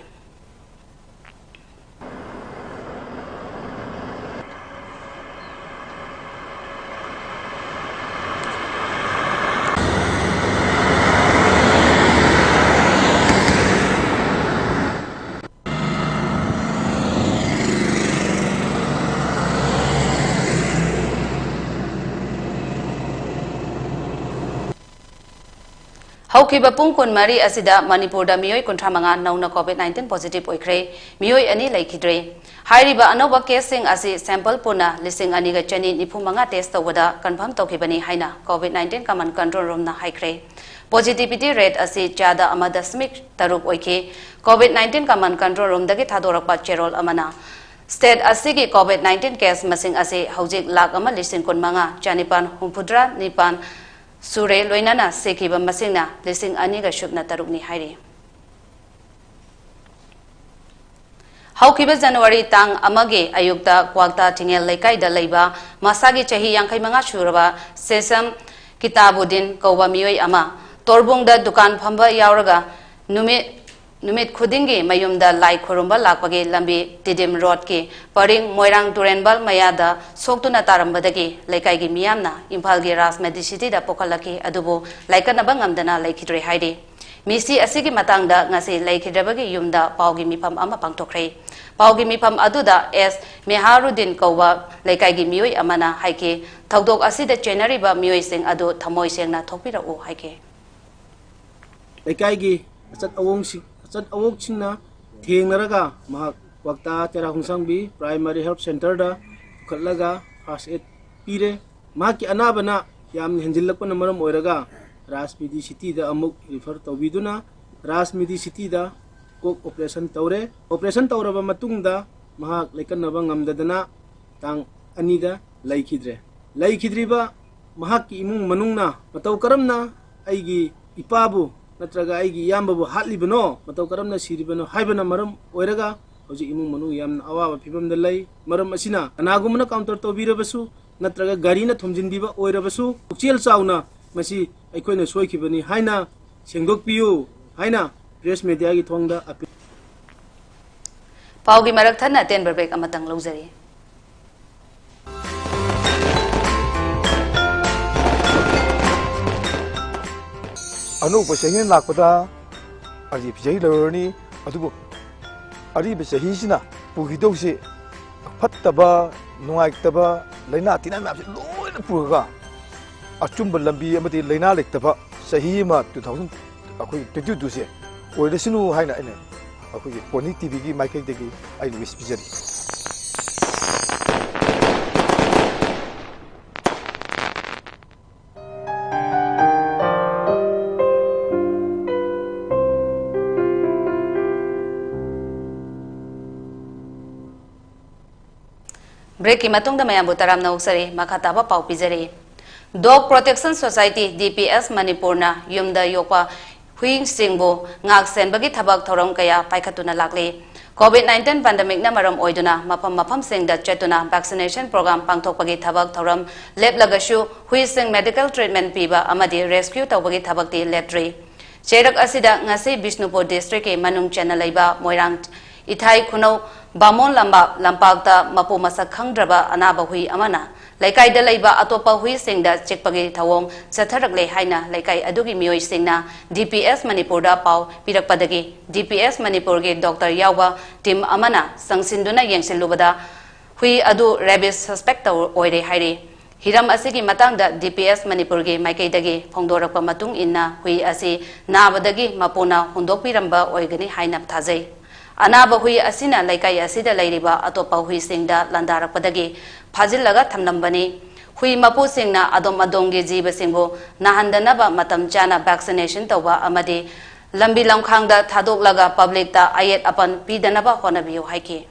ꯍꯧꯈꯤꯕ ꯄꯨꯡ ꯀꯨꯟꯃꯔꯤ ꯑꯁꯤꯗ ꯃꯅꯤꯄꯨꯔꯗ ꯃꯤꯑꯣꯏ ꯀꯨꯟꯊ꯭ꯔꯥ ꯃꯉꯥ ꯅꯧꯅ ꯀꯣꯚꯤꯗ ꯅꯥꯏꯟꯇꯤꯟ ꯄꯣꯖꯤꯇꯤꯚ ꯑꯣꯏꯈ꯭ꯔꯦ꯫ ꯃꯤꯑꯣꯏ ꯑꯅꯤ ꯂꯩꯈꯤꯗ꯭ꯔꯦ꯫ ꯍꯥꯏꯔꯤꯕ ꯑꯅꯧꯕ ꯀꯦꯁꯁꯤꯡ ꯑꯁꯤ ꯁꯦꯝꯄꯜ ꯄꯨꯟꯅ ꯂꯤꯁꯤꯡ ꯑꯅꯤꯒ ꯆꯅꯤ ꯅꯤꯐꯨ ꯃꯉꯥ ꯇꯦꯁ ꯇꯧꯕꯗ ꯀꯟꯐꯥꯔꯝ ꯇꯧꯈꯤꯕꯅꯤ ꯍꯥꯏꯅ ꯀꯣꯚꯤꯗ ꯅꯥꯏꯟꯇꯤꯟ ꯀꯃꯥꯟ ꯀꯟꯇ꯭ꯔꯣꯜ ꯔꯨꯝꯅ ꯍꯥꯏꯈ꯭ꯔꯦ꯫ ꯄꯣꯖꯤꯇꯤꯚꯤꯇꯤ ꯔꯦꯠ ꯑꯁꯤ ꯆꯥꯗ ꯑꯃ ꯗꯁꯃꯤꯛ ꯇꯔꯨꯛ ꯑꯣꯏꯈꯤ꯫ ꯀꯣꯚꯤꯗ ꯅꯥꯏꯟꯇꯤꯟ ꯀꯃꯥꯟ ꯀꯟꯇ꯭ꯔꯣꯜ ꯔꯨꯝꯗꯒꯤ ꯊꯥꯗꯣꯔꯛꯄ ꯆꯦꯔꯣꯜ ꯑꯃꯅ ꯁ꯭ꯇꯦꯠ ꯑꯁꯤꯒꯤ ꯀꯣꯚꯤꯗ ꯅꯥꯏꯟꯇꯤꯟ ꯀꯦꯁ ꯃꯁꯤꯡ ꯑꯁꯤ ꯍꯧꯖꯤꯛ ꯂꯥꯈ ꯑꯃ ꯂꯤꯁꯤꯡ ꯀꯨꯟꯃꯉꯥ ꯆꯅꯤꯄꯥꯟ ꯍꯨꯝꯐꯨꯇꯔꯥ ꯅꯤꯄꯥꯟ ꯁꯨꯔꯦ, ꯂꯣꯏꯅꯅ ꯁꯤꯈꯤꯕ ꯃꯁꯤꯡꯅ ꯂꯤꯁꯤꯡ ꯑꯅꯤꯒ ꯁꯨꯞꯅ ꯇꯔꯨꯛꯅꯤ ꯍꯥꯏꯔꯤ꯫ ꯍꯧꯈꯤꯕ ꯖꯅꯋꯥꯔꯤ ꯇꯥꯡ ꯑꯃꯒꯤ ꯑꯌꯨꯛꯇ ꯀ꯭ꯋꯥꯛꯇꯥ ꯊꯤꯡꯉꯦꯜ ꯂꯩꯀꯥꯏꯗ ꯂꯩꯕ ꯃꯁꯥꯒꯤ ꯆꯍꯤ ꯌꯥꯡꯈꯩ ꯃꯉꯥ ꯁꯨꯔꯕ ꯁꯦꯁꯝ ꯀꯤꯇꯥꯕꯨꯗꯤꯟ ꯀꯧꯕ ꯃꯤꯑꯣꯏ ꯑꯃ ꯇꯣꯔꯕꯨꯡꯗ ꯗꯨꯀꯥꯟ ꯐꯝꯕ ꯌꯥꯎꯔꯒ ꯅꯨꯃꯤꯠ ꯅꯨꯃꯤꯠ ꯈꯨꯗꯤꯡꯒꯤ ꯃꯌꯨꯝꯗ ꯂꯥꯏ ꯈꯨꯔꯨꯝꯕ ꯂꯥꯛꯄꯒꯤ ꯂꯝꯕꯤ ꯇꯤꯗꯤꯝ ꯔꯣꯗꯀꯤ ꯄꯔꯤꯡ ꯃꯣꯏꯔꯥꯡ ꯇꯨꯔꯦꯟꯕꯜ ꯃꯌꯥꯗ ꯁꯣꯛꯇꯨꯅ ꯇꯥꯔꯝꯕꯗꯒꯤ ꯂꯩꯀꯥꯏꯒꯤ ꯃꯤꯌꯥꯝꯅ ꯏꯝꯐꯥꯜꯒꯤ ꯔꯥꯖ ꯃꯦꯗꯤꯁꯤꯇꯤꯗ ꯄꯨꯈꯠꯂꯛꯈꯤ, ꯑꯗꯨꯕꯨ ꯂꯥꯏꯀꯠꯅꯕ ꯉꯝꯗꯅ ꯂꯩꯈꯤꯗ꯭ꯔꯦ ꯍꯥꯏꯔꯤ꯫ ꯃꯤꯁꯤ ꯑꯁꯤꯒꯤ ꯃꯇꯥꯡꯗ ꯉꯁꯤ ꯂꯩꯈꯤꯗ꯭ꯔꯕꯒꯤ ꯌꯨꯝꯗ ꯄꯥꯎꯒꯤ ꯃꯤꯐꯝ ꯑꯃ ꯄꯥꯡꯊꯣꯛꯈ꯭ꯔꯦ꯫ ꯄꯥꯎꯒꯤ ꯃꯤꯐꯝ ꯑꯗꯨꯗ ꯑꯦꯁ ꯃꯦꯍꯥꯔꯨꯗꯤꯟ ꯀꯧꯕ ꯂꯩꯀꯥꯏꯒꯤ ꯃꯤꯑꯣꯏ ꯑꯃꯅ ꯍꯥꯏꯈꯤ, ꯊꯧꯗꯣꯛ ꯑꯁꯤꯗ ꯆꯦꯟꯅꯔꯤꯕ ꯃꯤꯑꯣꯏꯁꯤꯡ ꯑꯗꯨ ꯊꯃꯣꯏ ꯁꯦꯡꯅ ꯊꯣꯛꯄꯤꯔꯛꯎ ꯍꯥꯏꯈꯤ꯫ ꯂꯩꯀꯥꯏꯒꯤ ꯑꯆꯠ ꯑꯋꯣꯡꯁꯤꯡ, ꯑꯆꯠ ꯑꯋꯣꯛꯁꯤꯡꯅ ꯊꯦꯡꯅꯔꯒ ꯃꯍꯥꯛ ꯀ꯭ꯋꯥꯛꯇꯥ ꯇꯦꯔꯥ ꯈꯣꯡꯁꯥꯡꯕꯤ Primary Health Centreꯗ ꯄꯨꯈꯠꯂꯒ first aid ꯄꯤꯔꯦ꯫ ꯃꯍꯥꯛꯀꯤ ꯑꯅꯥꯕꯅ ꯌꯥꯝꯅ ꯍꯦꯟꯖꯤꯜꯂꯛꯄꯅ ꯃꯔꯝ ꯑꯣꯏꯔꯒ ꯔꯥꯖ ꯃꯤꯗꯤ ꯁꯤꯇꯤꯗ ꯑꯃꯨꯛ refer ꯇꯧꯕꯤꯗꯨꯅ ꯔꯥꯖ ꯃꯤꯗꯤ ꯁꯤꯇꯤꯗ ꯀꯣꯛ operation ꯇꯧꯔꯦ꯫ Operation ꯇꯧꯔꯕ ꯃꯇꯨꯡꯗ ꯃꯍꯥꯛ ꯂꯩꯀꯠꯅꯕ ꯉꯝꯗꯗꯅ ꯇꯥꯡ ꯑꯅꯤꯗ ꯂꯩꯈꯤꯗ꯭ꯔꯦ꯫ ꯂꯩꯈꯤꯗ꯭ꯔꯤꯕ ꯃꯍꯥꯛꯀꯤ ꯏꯃꯨꯡ ꯃꯅꯨꯡꯅ ꯃꯇꯧ ꯀꯔꯝꯅ ꯑꯩꯒꯤ ꯏꯄꯥꯕꯨ ꯅꯠꯇ꯭ꯔꯒ ꯑꯩꯒꯤ ꯏꯌꯥꯝꯕꯕꯨ ꯍꯥꯠꯂꯤꯕꯅꯣ, ꯃꯇꯧ ꯀꯔꯝꯅ ꯁꯤꯔꯤꯕꯅꯣ ꯍꯥꯏꯕꯅ ꯃꯔꯝ ꯑꯣꯏꯔꯒ ꯍꯧꯖꯤꯛ ꯏꯃꯨꯡ ꯃꯅꯨꯡ ꯌꯥꯝꯅ ꯑꯋꯥꯕ ꯐꯤꯕꯝꯗ ꯂꯩ꯫ ꯃꯔꯝ ꯑꯁꯤꯅ ꯀꯅꯥꯒꯨꯝꯕꯅ counter ꯇꯧꯕꯤꯔꯕꯁꯨ ꯅꯠꯇ꯭ꯔꯒ ꯒꯥꯔꯤꯅ ꯊꯣꯝꯖꯤꯟꯕꯤꯕ ꯑꯣꯏꯔꯕꯁꯨ ꯄꯨꯛꯆꯦꯜ ꯆꯥꯎꯅ ꯃꯁꯤ ꯑꯩꯈꯣꯏꯅ ꯁꯣꯏꯈꯤꯕꯅꯤ ꯍꯥꯏꯅ ꯁꯦꯡꯗꯣꯛꯄꯤꯌꯨ ꯍꯥꯏꯅ press mediaꯒꯤ ꯊꯣꯡꯗ appeal ꯄꯥꯎꯒꯤ ꯃꯔꯛ ꯊꯠꯅ ꯑꯇꯦꯟꯕ break ꯑꯃꯇꯪ ꯂꯧꯖꯔꯤ꯫ ꯑꯅꯧꯕ ꯆꯍꯤ ꯂꯥꯛꯄꯗ ꯑꯔꯤꯕ ꯆꯍꯤ ꯂꯣꯏꯔꯅꯤ꯫ ꯑꯗꯨꯕꯨ ꯑꯔꯤꯕ ꯆꯍꯤꯁꯤꯅ ꯄꯨꯈꯤꯗꯧꯁꯤ ꯐꯠꯇꯕ, ꯅꯨꯡꯉꯥꯏꯇꯕ, ꯂꯥꯏꯅꯥ ꯇꯤꯟꯅꯥ ꯃꯌꯥꯝꯁꯤ ꯂꯣꯏꯅ ꯄꯨꯔꯒ ꯑꯆꯨꯝꯕ ꯂꯝꯕꯤ ꯑꯃꯗꯤ ꯂꯥꯏꯅꯥ ꯂꯩꯇꯕ ꯆꯍꯤ ꯑꯃ two thousand, ꯑꯩꯈꯣꯏ twenty twoꯁꯦ ꯑꯣꯏꯔꯁꯅꯨ ꯍꯥꯏꯅ ꯑꯩꯅ ꯑꯩꯈꯣꯏꯒꯤ ꯄꯣꯅꯤ ꯇꯤꯚꯤꯒꯤ ꯃꯥꯏꯀꯩꯗꯒꯤ ꯑꯩꯅ wish ꯄꯤꯖꯔꯤ꯫ Breakꯀꯤ ꯃꯇꯨꯡꯗ ꯃꯌꯥꯝꯕꯨ ꯇꯔꯥꯝꯅ ꯑꯣꯛꯆꯔꯤ꯫ ꯃꯈꯥ ꯇꯥꯕ ꯄꯥꯎ ꯄꯤꯖꯔꯤ꯫ Dog Protection Society, D P S, ꯃꯅꯤꯄꯨꯔꯅ ꯌꯨꯝꯗ ꯌꯣꯛꯄ ꯍꯨꯏꯁꯤꯡꯕꯨ ꯉꯥꯛ ꯁꯦꯟꯕꯒꯤ ꯊꯕꯛ ꯊꯧꯔꯝ ꯀꯌꯥ ꯄꯥꯏꯈꯠꯇꯨꯅ ꯂꯥꯛꯂꯤ꯫ Covid nineteen pandemicꯅ ꯃꯔꯝ ꯑꯣꯏꯗꯨꯅ ꯃꯐꯝ ꯃꯐꯝꯁꯤꯡꯗ ꯆꯠꯇꯨꯅ vaccination program ꯄꯥꯡꯊꯣꯛꯄꯒꯤ ꯊꯕꯛ ꯊꯧꯔꯝ ꯂꯦꯞꯂꯒꯁꯨ ꯍꯨꯏꯁꯤꯡ medical treatment ꯄꯤꯕ ꯑꯃꯗꯤ rescue ꯇꯧꯕꯒꯤ ꯊꯕꯛꯇꯤ ꯂꯦꯞꯇ꯭ꯔꯤ꯫ ꯆꯩꯔꯛ ꯑꯁꯤꯗ ꯉꯁꯤ ꯕꯤꯁꯅꯨꯄꯨꯔ districtꯀꯤ ꯃꯅꯨꯡ ꯆꯟꯅ ꯂꯩꯕ ꯃꯣꯏꯔꯥꯡ ꯏꯊꯥꯏ ꯈꯨꯅꯧ ꯕꯥꯃꯣꯟ ꯂꯝꯕꯥ ꯂꯝꯄꯥꯛꯇ ꯃꯄꯨ ꯃꯁꯛ ꯈꯪꯗ꯭ꯔꯕ ꯑꯅꯥꯕ ꯍꯨꯏ ꯑꯃꯅ ꯂꯩꯀꯥꯏꯗ ꯂꯩꯕ ꯑꯇꯣꯞꯄ ꯍꯨꯏꯁꯤꯡꯗ ꯆꯤꯛꯄꯒꯤ ꯊꯧꯑꯣꯡ ꯆꯠꯊꯔꯛꯂꯦ ꯍꯥꯏꯅ ꯂꯩꯀꯥꯏ ꯑꯗꯨꯒꯤ ꯃꯤꯑꯣꯏꯁꯤꯡꯅ D P S ꯃꯅꯤꯄꯨꯔꯗ ꯄꯥꯎ ꯄꯤꯔꯛꯄꯗꯒꯤ D P S ꯃꯅꯤꯄꯨꯔꯒꯤ doctor ꯌꯥꯎꯕ team ꯑꯃꯅ ꯆꯪꯁꯤꯟꯗꯨꯅ ꯌꯦꯡꯁꯤꯜꯂꯨꯕꯗ ꯍꯨꯏ ꯑꯗꯨ rabies suspect ꯇꯧ-, ꯑꯣꯏꯔꯦ ꯍꯥꯏꯔꯤ꯫ ꯍꯤꯔꯝ ꯑꯁꯤꯒꯤ ꯃꯇꯥꯡꯗ D P S ꯃꯅꯤꯄꯨꯔꯒꯤ ꯃꯥꯏꯀꯩꯗꯒꯤ ꯐꯣꯡꯗꯣꯔꯛꯄ ꯃꯇꯨꯡ ꯏꯟꯅ, ꯍꯨꯏ ꯑꯁꯤ ꯅꯥꯕꯗꯒꯤ ꯃꯄꯨꯅ ꯍꯨꯟꯗꯣꯛꯄꯤꯔꯝꯕ ꯑꯣꯏꯒꯅꯤ ꯍꯥꯏꯅ ꯊꯥꯖꯩ꯫ ꯑꯅꯥꯕ ꯍꯨꯏ ꯑꯁꯤꯅ ꯂꯩꯀꯥꯏ ꯑꯁꯤꯗ ꯂꯩꯔꯤꯕ ꯑꯇꯣꯞꯄ ꯍꯨꯏꯁꯤꯡꯗ ꯂꯥꯟꯗꯥꯔꯛꯄꯗꯒꯤ ꯐꯥꯖꯤꯜꯂꯒ ꯊꯝꯂꯝꯕꯅꯤ꯫ ꯍꯨꯏ ꯃꯄꯨꯁꯤꯡꯅ ꯑꯗꯣꯝ ꯑꯗꯣꯝꯒꯤ ꯖꯤꯕꯁꯤꯡꯕꯨ ꯅꯥꯍꯟꯗꯅꯕ ꯃꯇꯝ ꯆꯥꯅ vaccination ꯇꯧꯕ ꯑꯃꯗꯤ ꯂꯝꯕꯤ ꯂꯝꯈꯥꯡꯗ ꯊꯥꯗꯣꯛꯂꯒ publicꯇ ꯑꯌꯦꯠ ꯑꯄꯟ ꯄꯤꯗꯅꯕ ꯍꯣꯠꯅꯕꯤꯌꯨ ꯍꯥꯏꯈꯤ꯫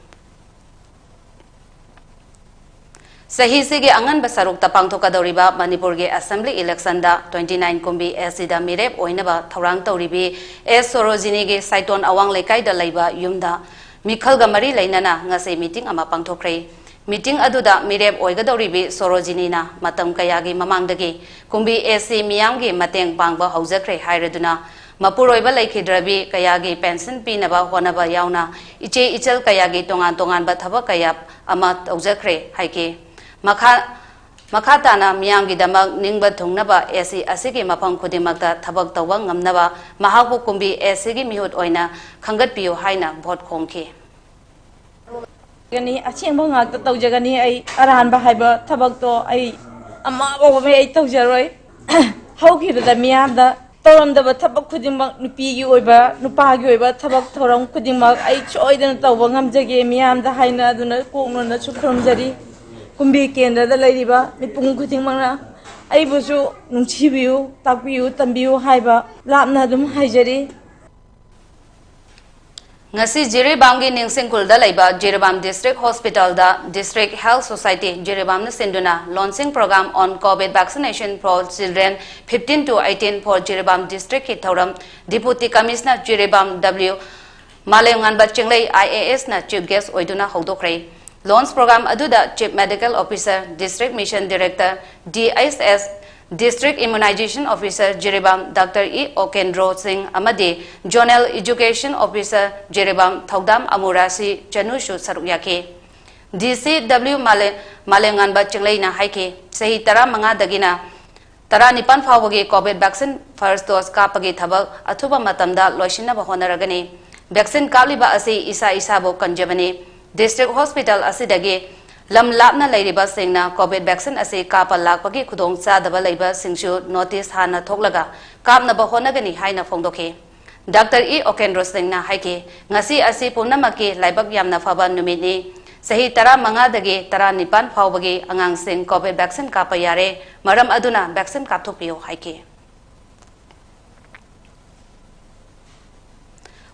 ꯆꯍꯤꯁꯤꯒꯤ ꯑꯉꯟꯕ ꯁꯔꯨꯛꯇ ꯄꯥꯡꯊꯣꯛꯀꯗꯧꯔꯤꯕ ꯃꯅꯤꯄꯨꯔꯒꯤ assembly electionꯗ twenty nine ꯀꯨꯝꯕꯤ S Cꯗ ꯃꯤꯔꯦꯞ ꯑꯣꯏꯅꯕ ꯊꯧꯔꯥꯡ ꯇꯧꯔꯤꯕꯤ S ꯁꯣꯔꯣꯖꯤꯅꯤꯒꯤ ꯁꯥꯏꯇꯣꯟ ꯑꯋꯥꯡ ꯂꯩꯀꯥꯏꯗ ꯂꯩꯕ ꯌꯨꯝꯗ ꯃꯤꯈꯜꯒ ꯃꯔꯤ ꯂꯩꯅꯅ ꯉꯁꯤ meeting ꯑꯃ ꯄꯥꯡꯊꯣꯛꯈ꯭ꯔꯦ꯫ Meeting ꯑꯗꯨꯗ ꯃꯤꯔꯦꯞ ꯑꯣꯏꯒꯗꯧꯔꯤꯕꯤ ꯁꯣꯔꯣꯖꯤꯅꯤꯅ ꯃꯇꯝ ꯀꯌꯥꯒꯤ ꯃꯃꯥꯡꯗꯒꯤ ꯀꯨꯝꯕꯤ S C ꯃꯤꯌꯥꯝꯒꯤ ꯃꯇꯦꯡ ꯄꯥꯡꯕ ꯍꯧꯖꯈ꯭ꯔꯦ ꯍꯥꯏꯔꯗꯨꯅ, ꯃꯄꯨꯔꯣꯏꯕ ꯂꯩꯈꯤꯗ꯭ꯔꯕꯤ ꯀꯌꯥꯒꯤ pension ꯄꯤꯅꯕ ꯍꯣꯠꯅꯕ ꯌꯥꯎꯅ ꯏꯆꯦ ꯏꯆꯜ ꯀꯌꯥꯒꯤ ꯇꯣꯉꯥꯟ ꯇꯣꯉꯥꯟꯕ ꯊꯕꯛ ꯀꯌꯥ ꯑꯃ ꯇꯧꯖꯈ꯭ꯔꯦ ꯍꯥꯏꯈꯤ꯫ ꯃꯈꯥ, ꯃꯈꯥ ꯇꯥꯅ ꯃꯤꯌꯥꯝꯒꯤꯗꯃꯛ ꯅꯤꯡꯕ ꯊꯨꯡꯅꯕ S C ꯑꯁꯤꯒꯤ ꯃꯐꯝ ꯈꯨꯗꯤꯡꯃꯛꯇ ꯊꯕꯛ ꯇꯧꯕ ꯉꯝꯅꯕ ꯃꯍꯥꯛꯄꯨ ꯀꯨꯝꯕꯤ S Cꯒꯤ ꯃꯤꯍꯨꯠ ꯑꯣꯏꯅ ꯈꯟꯒꯠꯄꯤꯌꯨ ꯍꯥꯏꯅ vote ꯈꯣꯝꯈꯤ꯫ ꯒꯅꯤ, ꯑꯁꯦꯡꯕ ꯉꯥꯛꯇ ꯇꯧꯖꯒꯅꯤ꯫ ꯑꯩ ꯑꯔꯥꯟꯕ ꯍꯥꯏꯕ ꯊꯕꯛꯇꯣ ꯑꯩ ꯑꯃ ꯐꯥꯎꯕ ꯑꯩ ꯇꯧꯖꯔꯣꯏ꯫ ꯍꯧꯈꯤꯕꯗ ꯃꯤꯌꯥꯝꯗ ꯇꯧꯔꯝꯗꯕ ꯊꯕꯛ ꯈꯨꯗꯤꯡꯃꯛ, ꯅꯨꯄꯤꯒꯤ ꯑꯣꯏꯕ, ꯅꯨꯄꯥꯒꯤ ꯑꯣꯏꯕ ꯊꯕꯛ ꯊꯧꯔꯝ ꯈꯨꯗꯤꯡꯃꯛ ꯑꯩ ꯁꯣꯏꯗꯅ ꯇꯧꯕ ꯉꯝꯖꯒꯦ ꯃꯤꯌꯥꯝꯗ ꯍꯥꯏꯅ ꯑꯗꯨꯅ ꯀꯣꯛꯅꯅꯁꯨ ꯈꯨꯔꯨꯝꯖꯔꯤ꯫ ꯀꯨꯝꯕꯤ ꯀꯦꯟꯗ꯭ꯔꯗ ꯂꯩꯔꯤꯕ ꯃꯤꯄꯨꯝ ꯈꯨꯗꯤꯡꯃꯛꯅ ꯑꯩꯕꯨꯁꯨ ꯅꯨꯡꯁꯤꯕꯤꯌꯨ, ꯇꯥꯛꯄꯤꯌꯨ, ꯇꯝꯕꯤꯌꯨ ꯍꯥꯏꯕ ꯂꯥꯞꯅ ꯑꯗꯨꯝ ꯍꯥꯏꯖꯔꯤ꯫ ꯉꯁꯤ ꯖꯤꯔꯤꯕꯥꯝꯒꯤ ꯅꯤꯡꯁꯤꯡꯈꯨꯜꯗ ꯂꯩꯕ Jiribam District Hospitalꯗ District Health Society ꯖꯤꯔꯤꯕꯥꯝꯅ ꯁꯤꯟꯗꯨꯅ launching program on covid vaccination for children fifteen to eighteen for Jiribam Districtꯀꯤ ꯊꯧꯔꯝ Deputy Commissioner Jiribam W ꯃꯥꯂꯦꯝꯉꯥꯟꯕ ꯆꯤꯡꯂꯩ I A S ꯅ chief guest ꯑꯣꯏꯗꯨꯅ ꯍꯧꯗꯣꯛꯈ꯭ꯔꯦ꯫ Launch program ꯑꯗꯨꯗ Chief Medical Officer, District Mission Director, D H S, District Immunization Officer Jiribam Doctor E ꯀꯦꯟꯗ꯭ꯔꯣ ꯁꯤꯡ ꯑꯃꯗꯤ Zonal Education Officer Jiribam ꯊꯧꯗꯥꯝ ꯑꯃꯨꯔꯥꯁꯤ ꯆꯅꯨꯁꯨ ꯁꯔꯨꯛ ꯌꯥꯈꯤ꯫ D C W ꯃꯥꯂꯦ-, ꯃꯥꯂꯦꯝꯉꯥꯟꯕ ꯆꯤꯡꯂꯩꯅ ꯍꯥꯏꯈꯤ, ꯆꯍꯤ ꯇꯔꯥꯃꯉꯥꯗꯒꯤꯅ ꯇꯔꯥꯅꯤꯄꯥꯟ ꯐꯥꯎꯕꯒꯤ covid vaccine first dose ꯀꯥꯞꯄꯒꯤ ꯊꯕꯛ ꯑꯊꯨꯕ ꯃꯇꯝꯗ ꯂꯣꯏꯁꯤꯟꯅꯕ ꯍꯣꯠꯅꯔꯒꯅꯤ꯫ Vaccine ꯀꯥꯞꯂꯤꯕ ꯑꯁꯤ ꯏꯁꯥ ꯏꯁꯥꯕꯨ ꯀꯟꯖꯕꯅꯤ꯫ District Hospital ꯑꯁꯤꯗꯒꯤ ꯂꯝ ꯂꯥꯞꯅ ꯂꯩꯔꯤꯕꯁꯤꯡꯅ ꯀꯣꯚꯤꯗ ꯚꯦꯛꯁꯤꯟ ꯑꯁꯤ ꯀꯥꯞꯄ ꯂꯥꯛꯄꯒꯤ ꯈꯨꯗꯣꯡꯆꯥꯗꯕ ꯂꯩꯕꯁꯤꯡꯁꯨ ꯅꯣꯇꯤꯁ ꯍꯥꯟꯅ ꯊꯣꯛꯂꯒ ꯀꯥꯞꯅꯕ ꯍꯣꯠꯅꯒꯅꯤ ꯍꯥꯏꯅ ꯐꯣꯡꯗꯣꯛꯈꯤ꯫ ꯗꯥꯛꯇꯔ ꯏ ꯑꯣꯀꯦꯟꯗ꯭ꯔꯣ ꯁꯤꯡꯅ ꯍꯥꯏꯈꯤ, ꯉꯁꯤ ꯑꯁꯤ ꯄꯨꯝꯅꯃꯛꯀꯤ ꯂꯥꯏꯕꯛ ꯌꯥꯝꯅ ꯐꯕ ꯅꯨꯃꯤꯠꯅꯤ꯫ ꯆꯍꯤ ꯇꯔꯥꯃꯉꯥꯗꯒꯤ ꯇꯔꯥꯅꯤꯄꯥꯟ ꯐꯥꯎꯕꯒꯤ ꯑꯉꯥꯡꯁꯤꯡ ꯀꯣꯚꯤꯗ ꯚꯦꯛꯁꯤꯟ ꯀꯥꯞꯄ ꯌꯥꯔꯦ, ꯃꯔꯝ ꯑꯗꯨꯅ ꯚꯦꯛꯁꯤꯟ ꯀꯥꯞꯊꯣꯛꯄꯤꯌꯨ ꯍꯥꯏꯈꯤ꯫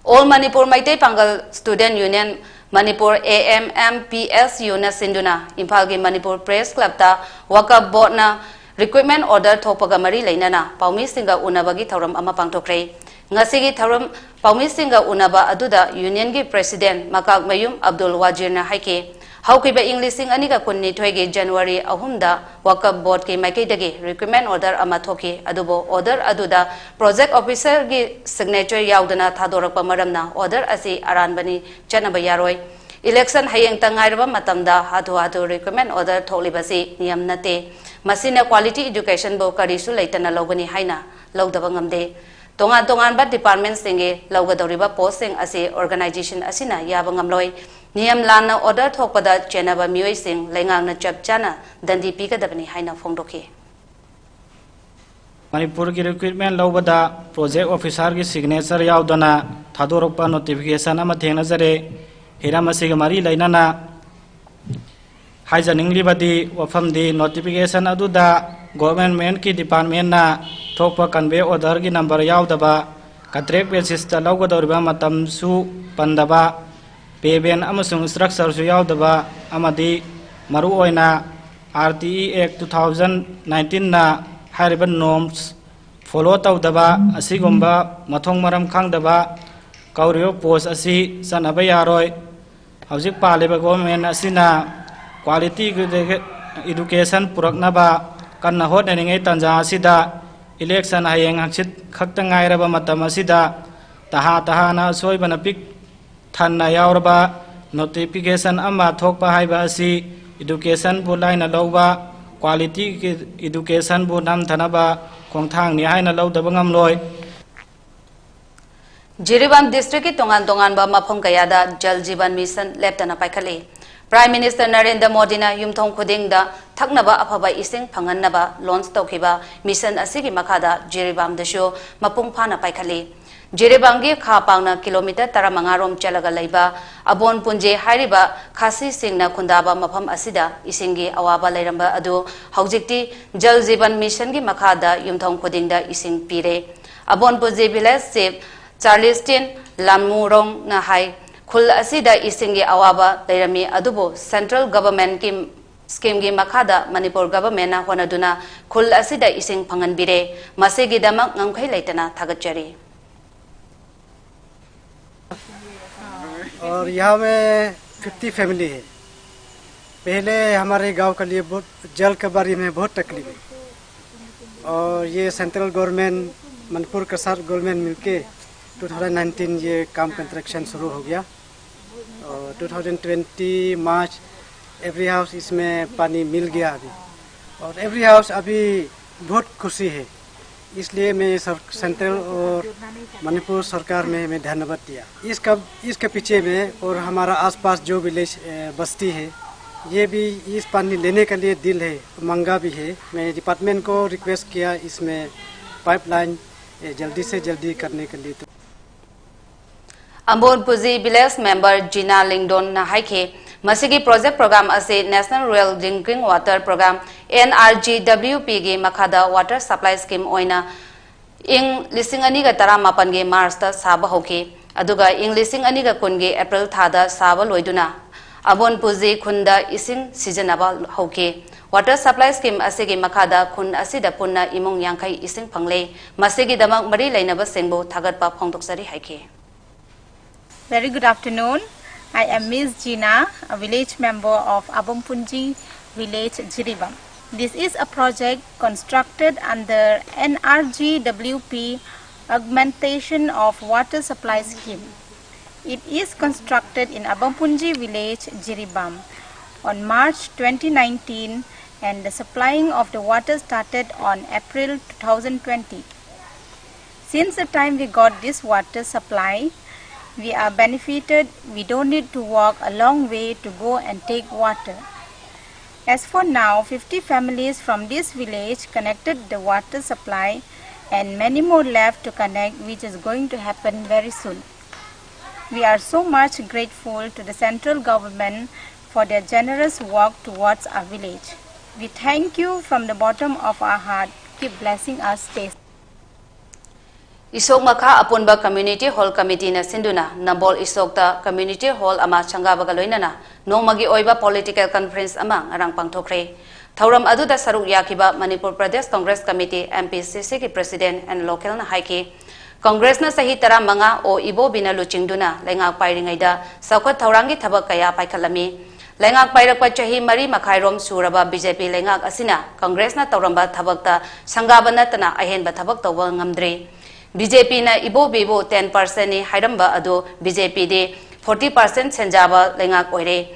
All Manipur Meitei Pangal Student Union Manipur, A M M P S U, ꯅ ꯁꯤꯟꯗꯨꯅ ꯏꯝꯐꯥꯜꯒꯤ ꯃꯅꯤꯄꯨꯔ ꯄ꯭ꯔꯦꯁ ꯀ꯭ꯂꯕꯇ ꯋꯥꯀꯐ ꯕꯣꯔꯗꯅ ꯔꯤꯀ꯭ꯔꯨꯠꯃꯦꯟ ꯑꯣꯔꯗꯔ ꯊꯣꯛꯄꯒ ꯃꯔꯤ ꯂꯩꯅꯅ ꯄꯥꯎꯃꯤꯁꯤꯡꯒ ꯎꯅꯕꯒꯤ ꯊꯧꯔꯝ ꯑꯃ ꯄꯥꯡꯊꯣꯛꯈ꯭ꯔꯦ꯫ ꯉꯁꯤꯒꯤ ꯊꯧꯔꯝ ꯄꯥꯎꯃꯤꯁꯤꯡꯒ ꯎꯅꯕ ꯑꯗꯨꯗ ꯌꯨꯅꯤꯌꯟꯒꯤ ꯄ꯭ꯔꯦꯁꯤꯗꯦꯟꯠ ꯃꯀꯥꯛꯃꯌꯨꯝ ꯑꯕꯗꯨꯜ ꯋꯥꯖꯤꯔꯅ ꯍꯥꯏꯈꯤ, ꯍꯧꯈꯤꯕ ꯏꯪ ꯂꯤꯁꯤꯡ ꯑꯅꯤꯒ ꯀꯨꯟꯅꯤꯊꯣꯏꯒꯤ ꯖꯅꯋꯥꯔꯤ ꯑꯍꯨꯝꯗ ꯋꯥꯀꯐ ꯕꯣꯔꯗꯀꯤ ꯃꯥꯏꯀꯩꯗꯒꯤ ꯔꯤꯀ꯭ꯔꯨꯠꯃꯦꯟ ꯑꯣꯔꯗꯔ ꯑꯃ ꯊꯣꯛꯈꯤ, ꯑꯗꯨꯕꯨ ꯑꯣꯔꯗꯔ ꯑꯗꯨꯗ ꯄ꯭ꯔꯣꯖꯦꯛ ꯑꯣꯐꯤꯁꯔꯒꯤ ꯁꯤꯒꯅꯦꯆꯔ ꯌꯥꯎꯗꯅ ꯊꯥꯗꯣꯔꯛꯄ ꯃꯔꯝꯅ ꯑꯣꯔꯗꯔ ꯑꯁꯤ ꯑꯔꯥꯟꯕꯅꯤ, ꯆꯠꯅꯕ ꯌꯥꯔꯣꯏ꯫ ꯏꯂꯦꯛꯁꯟ ꯍꯌꯦꯡꯇ ꯉꯥꯏꯔꯕ ꯃꯇꯝꯗ ꯍꯥꯊꯨ ꯍꯥꯊꯨ ꯔꯤꯀ꯭ꯔꯨꯠꯃꯦꯟ ꯑꯣꯔꯗꯔ ꯊꯣꯛꯂꯤꯕꯁꯤ ꯅꯤꯌꯝ ꯅꯠꯇꯦ꯫ ꯃꯁꯤꯅ ꯀ꯭ꯋꯥꯂꯤꯇꯤ ꯏꯗꯨꯀꯦꯁꯟꯕꯨ ꯀꯔꯤꯁꯨ ꯂꯩꯇꯅ ꯂꯧꯒꯅꯤ ꯍꯥꯏꯅ ꯂꯧꯗꯕ ꯉꯝꯗꯦ꯫ ꯇꯣꯉꯥꯟ ꯇꯣꯉꯥꯟꯕ ꯗꯤꯄꯥꯔꯠꯃꯦꯟꯠꯁꯤꯡꯒꯤ ꯂꯧꯒꯗꯧꯔꯤꯕ ꯄꯣꯁꯁꯤꯡ ꯑꯁꯤ ꯑꯣꯔꯒꯅꯥꯏꯖꯦꯁꯟ ꯑꯁꯤꯅ ꯌꯥꯕ ꯉꯝꯂꯣꯏ꯫ ꯅꯤꯌꯝ ꯂꯥꯟꯅ ꯑꯣꯔꯗꯔ ꯊꯣꯛꯄꯗ ꯆꯦꯟꯅꯕ ꯃꯤꯑꯣꯏꯁꯤꯡ ꯂꯩꯉꯥꯛꯅ ꯆꯞ ꯆꯥꯅ ꯗꯟꯗꯤ ꯄꯤꯒꯗꯕꯅꯤ ꯍꯥꯏꯅ ꯐꯣꯡꯗꯣꯛꯈꯤ꯫ ꯃꯅꯤꯄꯨꯔꯒꯤ ꯔꯤꯀ꯭ꯔꯨꯠꯃꯦꯟ ꯂꯧꯕꯗ ꯄ꯭ꯔꯣꯖꯦꯛ ꯑꯣꯐꯤꯁꯥꯔꯒꯤ ꯁꯤꯒꯅꯦꯆꯔ ꯌꯥꯎꯗꯅ ꯊꯥꯗꯣꯔꯛꯄ ꯅꯣꯇꯤꯐꯤꯀꯦꯁꯟ ꯑꯃ ꯊꯦꯡꯅꯖꯔꯦ꯫ ꯍꯤꯔꯝ ꯑꯁꯤꯒ ꯃꯔꯤ ꯂꯩꯅꯅ ꯍꯥꯏꯖꯅꯤꯡꯂꯤꯕꯗꯤ, ꯋꯥꯐꯝꯗꯤ, ꯅꯣꯇꯤꯐꯤꯀꯦꯁꯟ ꯑꯗꯨꯗ ꯒꯣꯚꯔꯟꯃꯦꯟꯠꯀꯤ ꯗꯤꯄꯥꯔꯠꯃꯦꯟꯠꯅ ꯊꯣꯛꯄ ꯀꯟꯚꯦ ꯑꯣꯔꯗꯔꯒꯤ ꯅꯝꯕꯔ ꯌꯥꯎꯗꯕ, ꯀꯟꯇ꯭ꯔꯦꯛ ꯕꯦꯁꯤꯁꯇ ꯂꯧꯒꯗꯧꯔꯤꯕ ꯃꯇꯝꯁꯨ ꯄꯟꯗꯕ, ꯄꯦ ꯕꯦꯟ ꯑꯃꯁꯨꯡ ꯁ꯭ꯇ꯭ꯔꯛꯆꯔꯁꯨ ꯌꯥꯎꯗꯕ ꯑꯃꯗꯤ ꯃꯔꯨꯑꯣꯏꯅ R T E Act two thousand nineteen ꯅ ꯍꯥꯏꯔꯤꯕ ꯅꯣꯔꯝꯁ ꯐꯣꯂꯣ ꯇꯧꯗꯕ ꯑꯁꯤꯒꯨꯝꯕ ꯃꯊꯣꯡ ꯃꯔꯝ ꯈꯪꯗꯕ ꯀꯧꯔꯤꯕ ꯄꯣꯁ ꯑꯁꯤ ꯆꯠꯅꯕ ꯌꯥꯔꯣꯏ꯫ ꯍꯧꯖꯤꯛ ꯄꯥꯜꯂꯤꯕ ꯒꯣꯚꯔꯟꯃꯦꯟꯠ ꯑꯁꯤꯅ ꯀ꯭ꯋꯥꯂꯤꯇꯤ ꯏꯗꯨꯀꯦꯁꯟ ꯄꯨꯔꯛꯅꯕ ꯀꯟꯅ ꯍꯣꯠꯅꯔꯤꯉꯩ ꯇꯥꯟꯖꯥ ꯑꯁꯤꯗ, ꯏꯂꯦꯛꯁꯟ ꯍꯌꯦꯡ ꯍꯪꯆꯤꯠ ꯈꯛꯇ ꯉꯥꯏꯔꯕ ꯃꯇꯝ ꯑꯁꯤꯗ, ꯇꯍꯥ ꯇꯍꯥꯅ ꯑꯁꯣꯏꯕꯅ ꯄꯤꯛ ꯊꯟꯅ ꯌꯥꯎꯔꯕ ꯅꯣꯇꯤꯐꯤꯀꯦꯁꯟ ꯑꯃ ꯊꯣꯛꯄ ꯍꯥꯏꯕ ꯑꯁꯤ ꯏꯗꯨꯀꯦꯁꯟꯕꯨ ꯂꯥꯏꯅ ꯂꯧꯕ, ꯀ꯭ꯋꯥꯂꯤꯇꯤ ꯏꯗꯨꯀꯦꯁꯟꯕꯨ ꯅꯝꯊꯅꯕ ꯈꯣꯡꯊꯥꯡꯅꯤ ꯍꯥꯏꯅ ꯂꯧꯗꯕ ꯉꯝꯂꯣꯏ꯫ ꯖꯤꯔꯤꯕꯥꯝ ꯗꯤꯁꯇ꯭ꯔꯤꯛꯀꯤ ꯇꯣꯉꯥꯟ ꯇꯣꯉꯥꯟꯕ ꯃꯐꯝ ꯀꯌꯥꯗ ꯖꯜ ꯖꯤꯕꯟ ꯃꯤꯁꯟ ꯂꯦꯞꯇꯅ ꯄꯥꯏꯈꯠꯂꯤ꯫ Prime Minister ꯅꯔꯦꯟꯗ꯭ꯔ ꯃꯣꯗꯤꯅ ꯌꯨꯝꯊꯣꯡ ꯈꯨꯗꯤꯡꯗ ꯊꯛꯅꯕ ꯑꯐꯕ ꯏꯁꯤꯡ ꯐꯪꯍꯟꯅꯕ ꯂꯣꯟꯆ ꯇꯧꯈꯤꯕ ꯃꯤꯁꯟ ꯑꯁꯤꯒꯤ ꯃꯈꯥꯗ ꯖꯤꯔꯤꯕꯥꯝꯗꯁꯨ ꯃꯄꯨꯡ ꯐꯥꯅ ꯄꯥꯏꯈꯠꯂꯤ꯫ ꯖꯤꯔꯤꯕꯥꯝꯒꯤ ꯈꯥ ꯄꯥꯡꯅ ꯀꯤꯂꯣꯃꯤꯇꯔ ꯇꯔꯥꯃꯉꯥ ꯔꯣꯝ ꯆꯠꯂꯒ ꯂꯩꯕ ꯑꯕꯣꯟ ꯄꯨꯟꯖꯦ ꯍꯥꯏꯔꯤꯕ ꯈꯥꯁꯤꯁꯤꯡꯅ ꯈꯨꯟꯗꯥꯕ ꯃꯐꯝ ꯑꯁꯤꯗ ꯏꯁꯤꯡꯒꯤ ꯑꯋꯥꯕ ꯂꯩꯔꯝꯕ ꯑꯗꯨ ꯍꯧꯖꯤꯛꯇꯤ ꯖꯜ ꯖꯤꯕꯟ ꯃꯤꯁꯟꯒꯤ ꯃꯈꯥꯗ ꯌꯨꯝꯊꯣꯡ ꯈꯨꯗꯤꯡꯗ ꯏꯁꯤꯡ ꯄꯤꯔꯦ꯫ ꯑꯕꯣꯟ ꯄꯨꯟꯖꯦ ꯚꯤꯂꯦꯖ ꯆꯤꯐ ꯆꯥꯔꯂꯤꯁꯇꯤꯟ ꯂꯥꯟꯃꯨꯔꯣꯡꯅ ꯍꯥꯏ, ꯈꯨꯜ ꯑꯁꯤꯗ ꯏꯁꯤꯡꯒꯤ ꯑꯋꯥꯕ ꯂꯩꯔꯝꯃꯤ, ꯑꯗꯨꯕꯨ ꯁꯦꯟꯇ꯭ꯔꯦꯜ ꯒꯚꯔꯟꯃꯦꯟꯠꯀꯤ ꯁ꯭ꯀꯤꯝꯒꯤ ꯃꯈꯥꯗ ꯃꯅꯤꯄꯨꯔ ꯒꯚꯔꯟꯃꯦꯟꯠꯅ ꯍꯣꯠꯅꯗꯨꯅ ꯈꯨꯜ ꯑꯁꯤꯗ ꯏꯁꯤꯡ ꯐꯪꯍꯟꯕꯤꯔꯦ꯫ ꯃꯁꯤꯒꯤꯗꯃꯛ ꯉꯝꯈꯩ ꯂꯩꯇꯅ ꯊꯥꯒꯠꯆꯔꯤ꯫ और यहाँ में फिफ्टी फैमिली है। पहले हमारे गांव के लिए बहुत जल के बारे में बहुत तकलीफ है, और ये सेंट्रल गवर्नमेंट, मणिपुर के साथ गवर्नमेंट मिलके टू थाउजेंड नाइनटीन ये काम कंस्ट्रक्शन शुरू हो गया, और two thousand twenty March every house इसमें पानी मिल गया अभी, और एवरी हाउस अभी बहुत खुशी है। इसलिए मैं सर, सेंट्रल और मणिपुर सरकार में मैं धन्यवाद दिया। इसका इसके पीछे में और हमारा आसपास जो विलेज, अ, बस्ती है, ये भी इस पानी लेने के लिए दिल है, मांगा भी है। मैं डिपार्टमेंट को रिक्वेस्ट किया इसमें पाइपलाइन, अ, जल्दी से जल्दी करने के लिए। तो ꯑꯝꯕꯣꯟ ꯄꯨꯖꯤ ꯚꯤꯂꯦꯖ ꯃꯦꯝꯕꯔ ꯖꯤꯅꯥ ꯂꯤꯡꯗꯣꯟꯅ ꯍꯥꯏꯈꯤ, ꯃꯁꯤꯒꯤ ꯄ꯭ꯔꯣꯖꯦꯛ ꯄ꯭ꯔꯣꯒ꯭ꯔꯥꯝ ꯑꯁꯤ National Rural Drinking Water Program, N R G W P ꯒꯤ ꯃꯈꯥꯗ ꯋꯥꯇꯔ ꯁꯄ꯭ꯂꯥꯏ ꯁ꯭ꯀꯤꯝ ꯑꯣꯏꯅ ꯏꯪ ꯂꯤꯁꯤꯡ ꯑꯅꯤꯒ ꯇꯔꯥꯃꯥꯄꯟꯒꯤ ꯃꯥꯔꯆꯇ ꯁꯥꯕ ꯍꯧꯈꯤ, ꯑꯗꯨꯒ ꯏꯪ ꯂꯤꯁꯤꯡ ꯑꯅꯤꯒ ꯀꯨꯟꯒꯤ ꯑꯦꯄ꯭ꯔꯤꯜ ꯊꯥꯗ ꯁꯥꯕ ꯂꯣꯏꯗꯨꯅ ꯑꯕꯣꯟ ꯄꯨꯖꯤ ꯈꯨꯟꯗ ꯏꯁꯤꯡ ꯁꯤꯖꯤꯟꯅꯕ ꯍꯧꯈꯤ꯫ ꯋꯥꯇꯔ ꯁꯄ꯭ꯂꯥꯏ ꯁ꯭ꯀꯤꯝ ꯑꯁꯤꯒꯤ ꯃꯈꯥꯗ ꯈꯨꯟ ꯑꯁꯤꯗ ꯄꯨꯟꯅ ꯏꯃꯨꯡ ꯌꯥꯡꯈꯩ ꯏꯁꯤꯡ ꯐꯪꯂꯦ꯫ ꯃꯁꯤꯒꯤꯗꯃꯛ ꯃꯔꯤ ꯂꯩꯅꯕꯁꯤꯡꯕꯨ ꯊꯥꯒꯠꯄ ꯐꯣꯡꯗꯣꯛꯆꯔꯤ ꯍꯥꯏꯈꯤ꯫ Very good afternoon. I am Miss Gina, a village member of Abompunji village, Jiribam. This is a project constructed under N R G W P Augmentation of Water Supply Scheme. It is constructed in Abompunji village, Jiribam on March twenty nineteen, and the supplying of the water started on April two thousand twenty. Since the time we got this water supply, We are benefited. We don't need to walk a long way to go and take water. As for now, fifty families from this village connected the water supply and many more left to connect, which is going to happen very soon. We are so much grateful to the central government for their generous work towards our village. We thank you from the bottom of our heart. Keep blessing us. Stay. ꯏꯁꯣꯛ ꯃꯈꯥ ꯑꯄꯨꯟꯕ Community Hall Committeeꯅ ꯁꯤꯟꯗꯨꯅ ꯅꯝꯕꯣꯜ ꯏꯁꯣꯛꯇ Community Hall ꯑꯃ ꯁꯪꯒꯥꯕꯒ ꯂꯣꯏꯅꯅ ꯅꯣꯡꯃꯒꯤ ꯑꯣꯏꯕ Political Conference ꯑꯃ ꯉꯔꯥꯡ ꯄꯥꯡꯊꯣꯛꯈ꯭ꯔꯦ꯫ ꯊꯧꯔꯝ ꯑꯗꯨꯗ ꯁꯔꯨꯛ ꯌꯥꯈꯤꯕ Manipur Pradesh Congress Committee, MPCCꯒꯤ President ꯑꯦꯟ ꯂꯣꯀꯦꯜꯅ ꯍꯥꯏꯈꯤ, Congressꯅ ꯆꯍꯤ ꯇꯔꯥꯃꯉꯥ ꯑꯣ ꯏꯕꯣꯕꯤꯅ ꯂꯨꯆꯤꯡꯗꯨꯅ ꯂꯩꯉꯥꯛ ꯄꯥꯏꯔꯤꯉꯩꯗ ꯆꯥꯎꯈꯠ ꯊꯧꯔꯥꯡꯒꯤ ꯊꯕꯛ ꯀꯌꯥ ꯄꯥꯏꯈꯠꯂꯝꯃꯤ꯫ ꯂꯩꯉꯥꯛ ꯄꯥꯏꯔꯛꯄ ꯆꯍꯤ ꯃꯔꯤ ꯃꯈꯥꯏꯔꯣꯝ ꯁꯨꯔꯕ BJP ꯂꯩꯉꯥꯛ ꯑꯁꯤꯅ Congressꯅ ꯇꯧꯔꯝꯕ ꯊꯕꯛꯇ ꯁꯪꯒꯥꯕ ꯅꯠꯇꯅ ꯑꯍꯦꯟꯕ ꯊꯕꯛ ꯇꯧꯕ ꯉꯝꯗ꯭ꯔꯤ꯫ BJPꯅ ꯏꯕꯣꯕꯤꯕꯨ ten percentꯅꯤ ꯍꯥꯏꯔꯝꯕ ꯑꯗꯨ BJPꯗꯤ forty percent ꯁꯦꯟꯖꯥꯕ ꯂꯩꯉꯥꯛ ꯑꯣꯏꯔꯦ꯫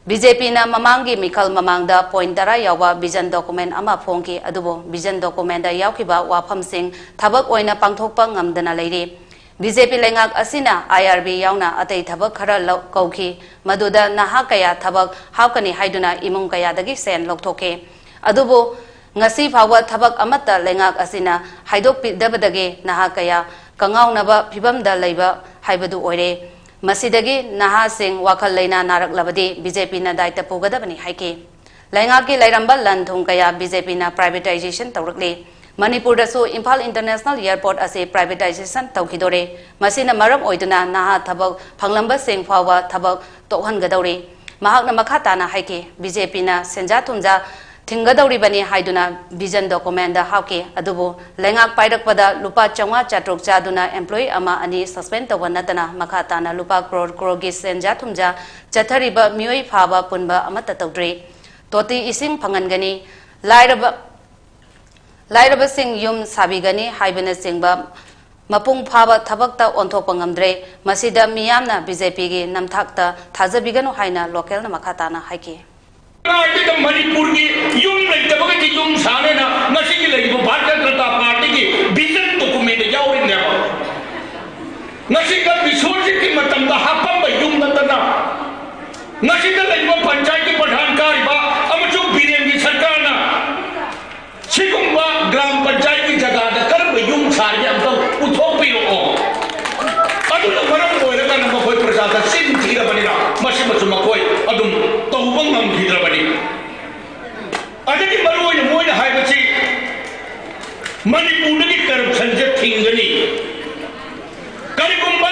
BJPꯅ ꯃꯃꯥꯡꯒꯤ ꯃꯤꯈꯜ ꯃꯃꯥꯡꯗ point ꯇꯔꯥ ꯌꯥꯎꯕ vision document ꯑꯃ ꯐꯣꯡꯈꯤ, ꯑꯗꯨꯕꯨ vision documentꯗ ꯌꯥꯎꯈꯤꯕ ꯋꯥꯐꯝꯁꯤꯡ ꯊꯕꯛ ꯑꯣꯏꯅ ꯄꯥꯡꯊꯣꯛꯄ ꯉꯝꯗꯅ ꯂꯩꯔꯤ꯫ BJP ꯂꯩꯉꯥꯛ ꯑꯁꯤꯅ IRB ꯌꯥꯎꯅ ꯑꯇꯩ ꯊꯕꯛ ꯈꯔ ꯂꯧ-, ꯀꯧꯈꯤ, ꯃꯗꯨꯗ ꯅꯍꯥ ꯀꯌꯥ ꯊꯕꯛ ꯍꯥꯞꯀꯅꯤ ꯍꯥꯏꯗꯨꯅ ꯏꯃꯨꯡ ꯀꯌꯥꯗꯒꯤ ꯁꯦꯟ ꯂꯧꯊꯣꯛꯈꯤ꯫ ꯑꯗꯨꯕꯨ ꯉꯁꯤ ꯐꯥꯎꯕ ꯊꯕꯛ ꯑꯃꯠꯇ ꯂꯩꯉꯥꯛ ꯑꯁꯤꯅ ꯍꯥꯏꯗꯣꯛꯄꯤꯗꯕꯗꯒꯤ ꯅꯍꯥ ꯀꯌꯥ ꯀꯉꯥꯎꯅꯕ ꯐꯤꯚꯝꯗ ꯂꯩꯕ ꯍꯥꯏꯕꯗꯨ ꯑꯣꯏꯔꯦ꯫ ꯃꯁꯤꯗꯒꯤ ꯅꯍꯥꯁꯤꯡ ꯋꯥꯈꯜ ꯂꯩꯅꯥ ꯅꯥꯔꯛꯂꯕꯗꯤ BJPꯅ ꯗꯥꯏꯇ ꯄꯨꯒꯗꯕꯅꯤ ꯍꯥꯏꯈꯤ꯫ ꯂꯩꯉꯥꯛꯀꯤ ꯂꯩꯔꯝꯕ ꯂꯟ ꯊꯨꯝ ꯀꯌꯥ BJPꯅ privatization ꯇꯧꯔꯛꯂꯤ꯫ ꯃꯅꯤꯄꯨꯔꯗꯁꯨ ꯏꯝꯐꯥꯜ International Airport ꯑꯁꯤ privatization ꯇꯧꯈꯤꯗꯣꯔꯦ꯫ ꯃꯁꯤꯅ ꯃꯔꯝ ꯑꯣꯏꯗꯨꯅ ꯅꯍꯥ ꯊꯕꯛ ꯐꯪꯂꯝꯕꯁꯤꯡ ꯐꯥꯎꯕ ꯊꯕꯛ ꯇꯣꯛꯍꯟꯒꯗꯧꯔꯤ꯫ ꯃꯍꯥꯛꯅ ꯃꯈꯥ ꯇꯥꯅ ꯍꯥꯏꯈꯤ, BJPꯅ ꯁꯦꯟꯖꯥ ꯊꯨꯝꯖꯥ ꯊꯤꯡꯒꯗꯧꯔꯤꯕꯅꯤ ꯍꯥꯏꯗꯨꯅ vision documentꯗ ꯍꯥꯞꯈꯤ꯫ ꯑꯗꯨꯕꯨ ꯂꯩꯉꯥꯛ ꯄꯥꯏꯔꯛꯄꯗ ꯂꯨꯄꯥ ꯆꯥꯝꯃꯉꯥ ꯆꯥꯇ꯭ꯔꯨꯛ ꯆꯥꯗꯨꯅ employee ꯑꯃ ꯑꯅꯤ suspend ꯇꯧꯕ ꯅꯠꯇꯅ ꯃꯈꯥ ꯇꯥꯅ ꯂꯨꯄꯥ crore croreꯒꯤ ꯁꯦꯟꯖꯥ ꯊꯨꯝꯖꯥ ꯆꯠꯊꯔꯤꯕ ꯃꯤꯑꯣꯏ ꯐꯥꯕ ꯄꯨꯟꯕ ꯑꯃꯠꯇ ꯇꯧꯗ꯭ꯔꯤ꯫ ꯇꯣꯇꯤ ꯏꯁꯤꯡ ꯐꯪꯍꯟꯒꯅꯤ, ꯂꯥꯏꯔꯕ, ꯂꯥꯏꯔꯕꯁꯤꯡ ꯌꯨꯝ ꯁꯥꯕꯤꯒꯅꯤ ꯍꯥꯏꯕꯅꯆꯤꯡꯕ ꯃꯄꯨꯡ ꯐꯥꯕ ꯊꯕꯛꯇ ꯑꯣꯟꯊꯣꯛꯄ ꯉꯝꯗ꯭ꯔꯦ꯫ ꯃꯁꯤꯗ ꯃꯤꯌꯥꯝꯅ BJPꯒꯤ ꯅꯝꯊꯥꯛꯇ ꯊꯥꯖꯕꯤꯒꯅꯨ ꯍꯥꯏꯅ ꯂꯣꯀꯦꯜꯅ ꯃꯈꯥ ꯇꯥꯅ ꯍꯥꯏꯈꯤ꯫ ꯀꯥꯏꯗꯩꯗ ꯃꯅꯤꯄꯨꯔꯒꯤ ꯌꯨꯝ ꯂꯩꯇꯕꯒꯤ ꯌꯨꯝ ꯁꯥꯅꯦꯅ ꯉꯁꯤꯒꯤ ꯂꯩꯔꯤꯕ ꯚꯥꯔꯇꯤꯌ ꯖꯅꯇꯥ ꯄꯥꯔꯇꯤꯒꯤ vision documentꯗ ꯌꯥꯎꯔꯤꯕꯅꯦꯕ꯫ ꯉꯁꯤ ꯀꯝ ꯔꯤꯁꯣꯔꯁꯁꯤ ꯃꯅꯤꯄꯨꯔꯗꯒꯤ ꯀꯔꯞꯁꯟꯁꯦ ꯊꯤꯡꯒꯅꯤ꯫ ꯀꯔꯤꯒꯨꯝꯕ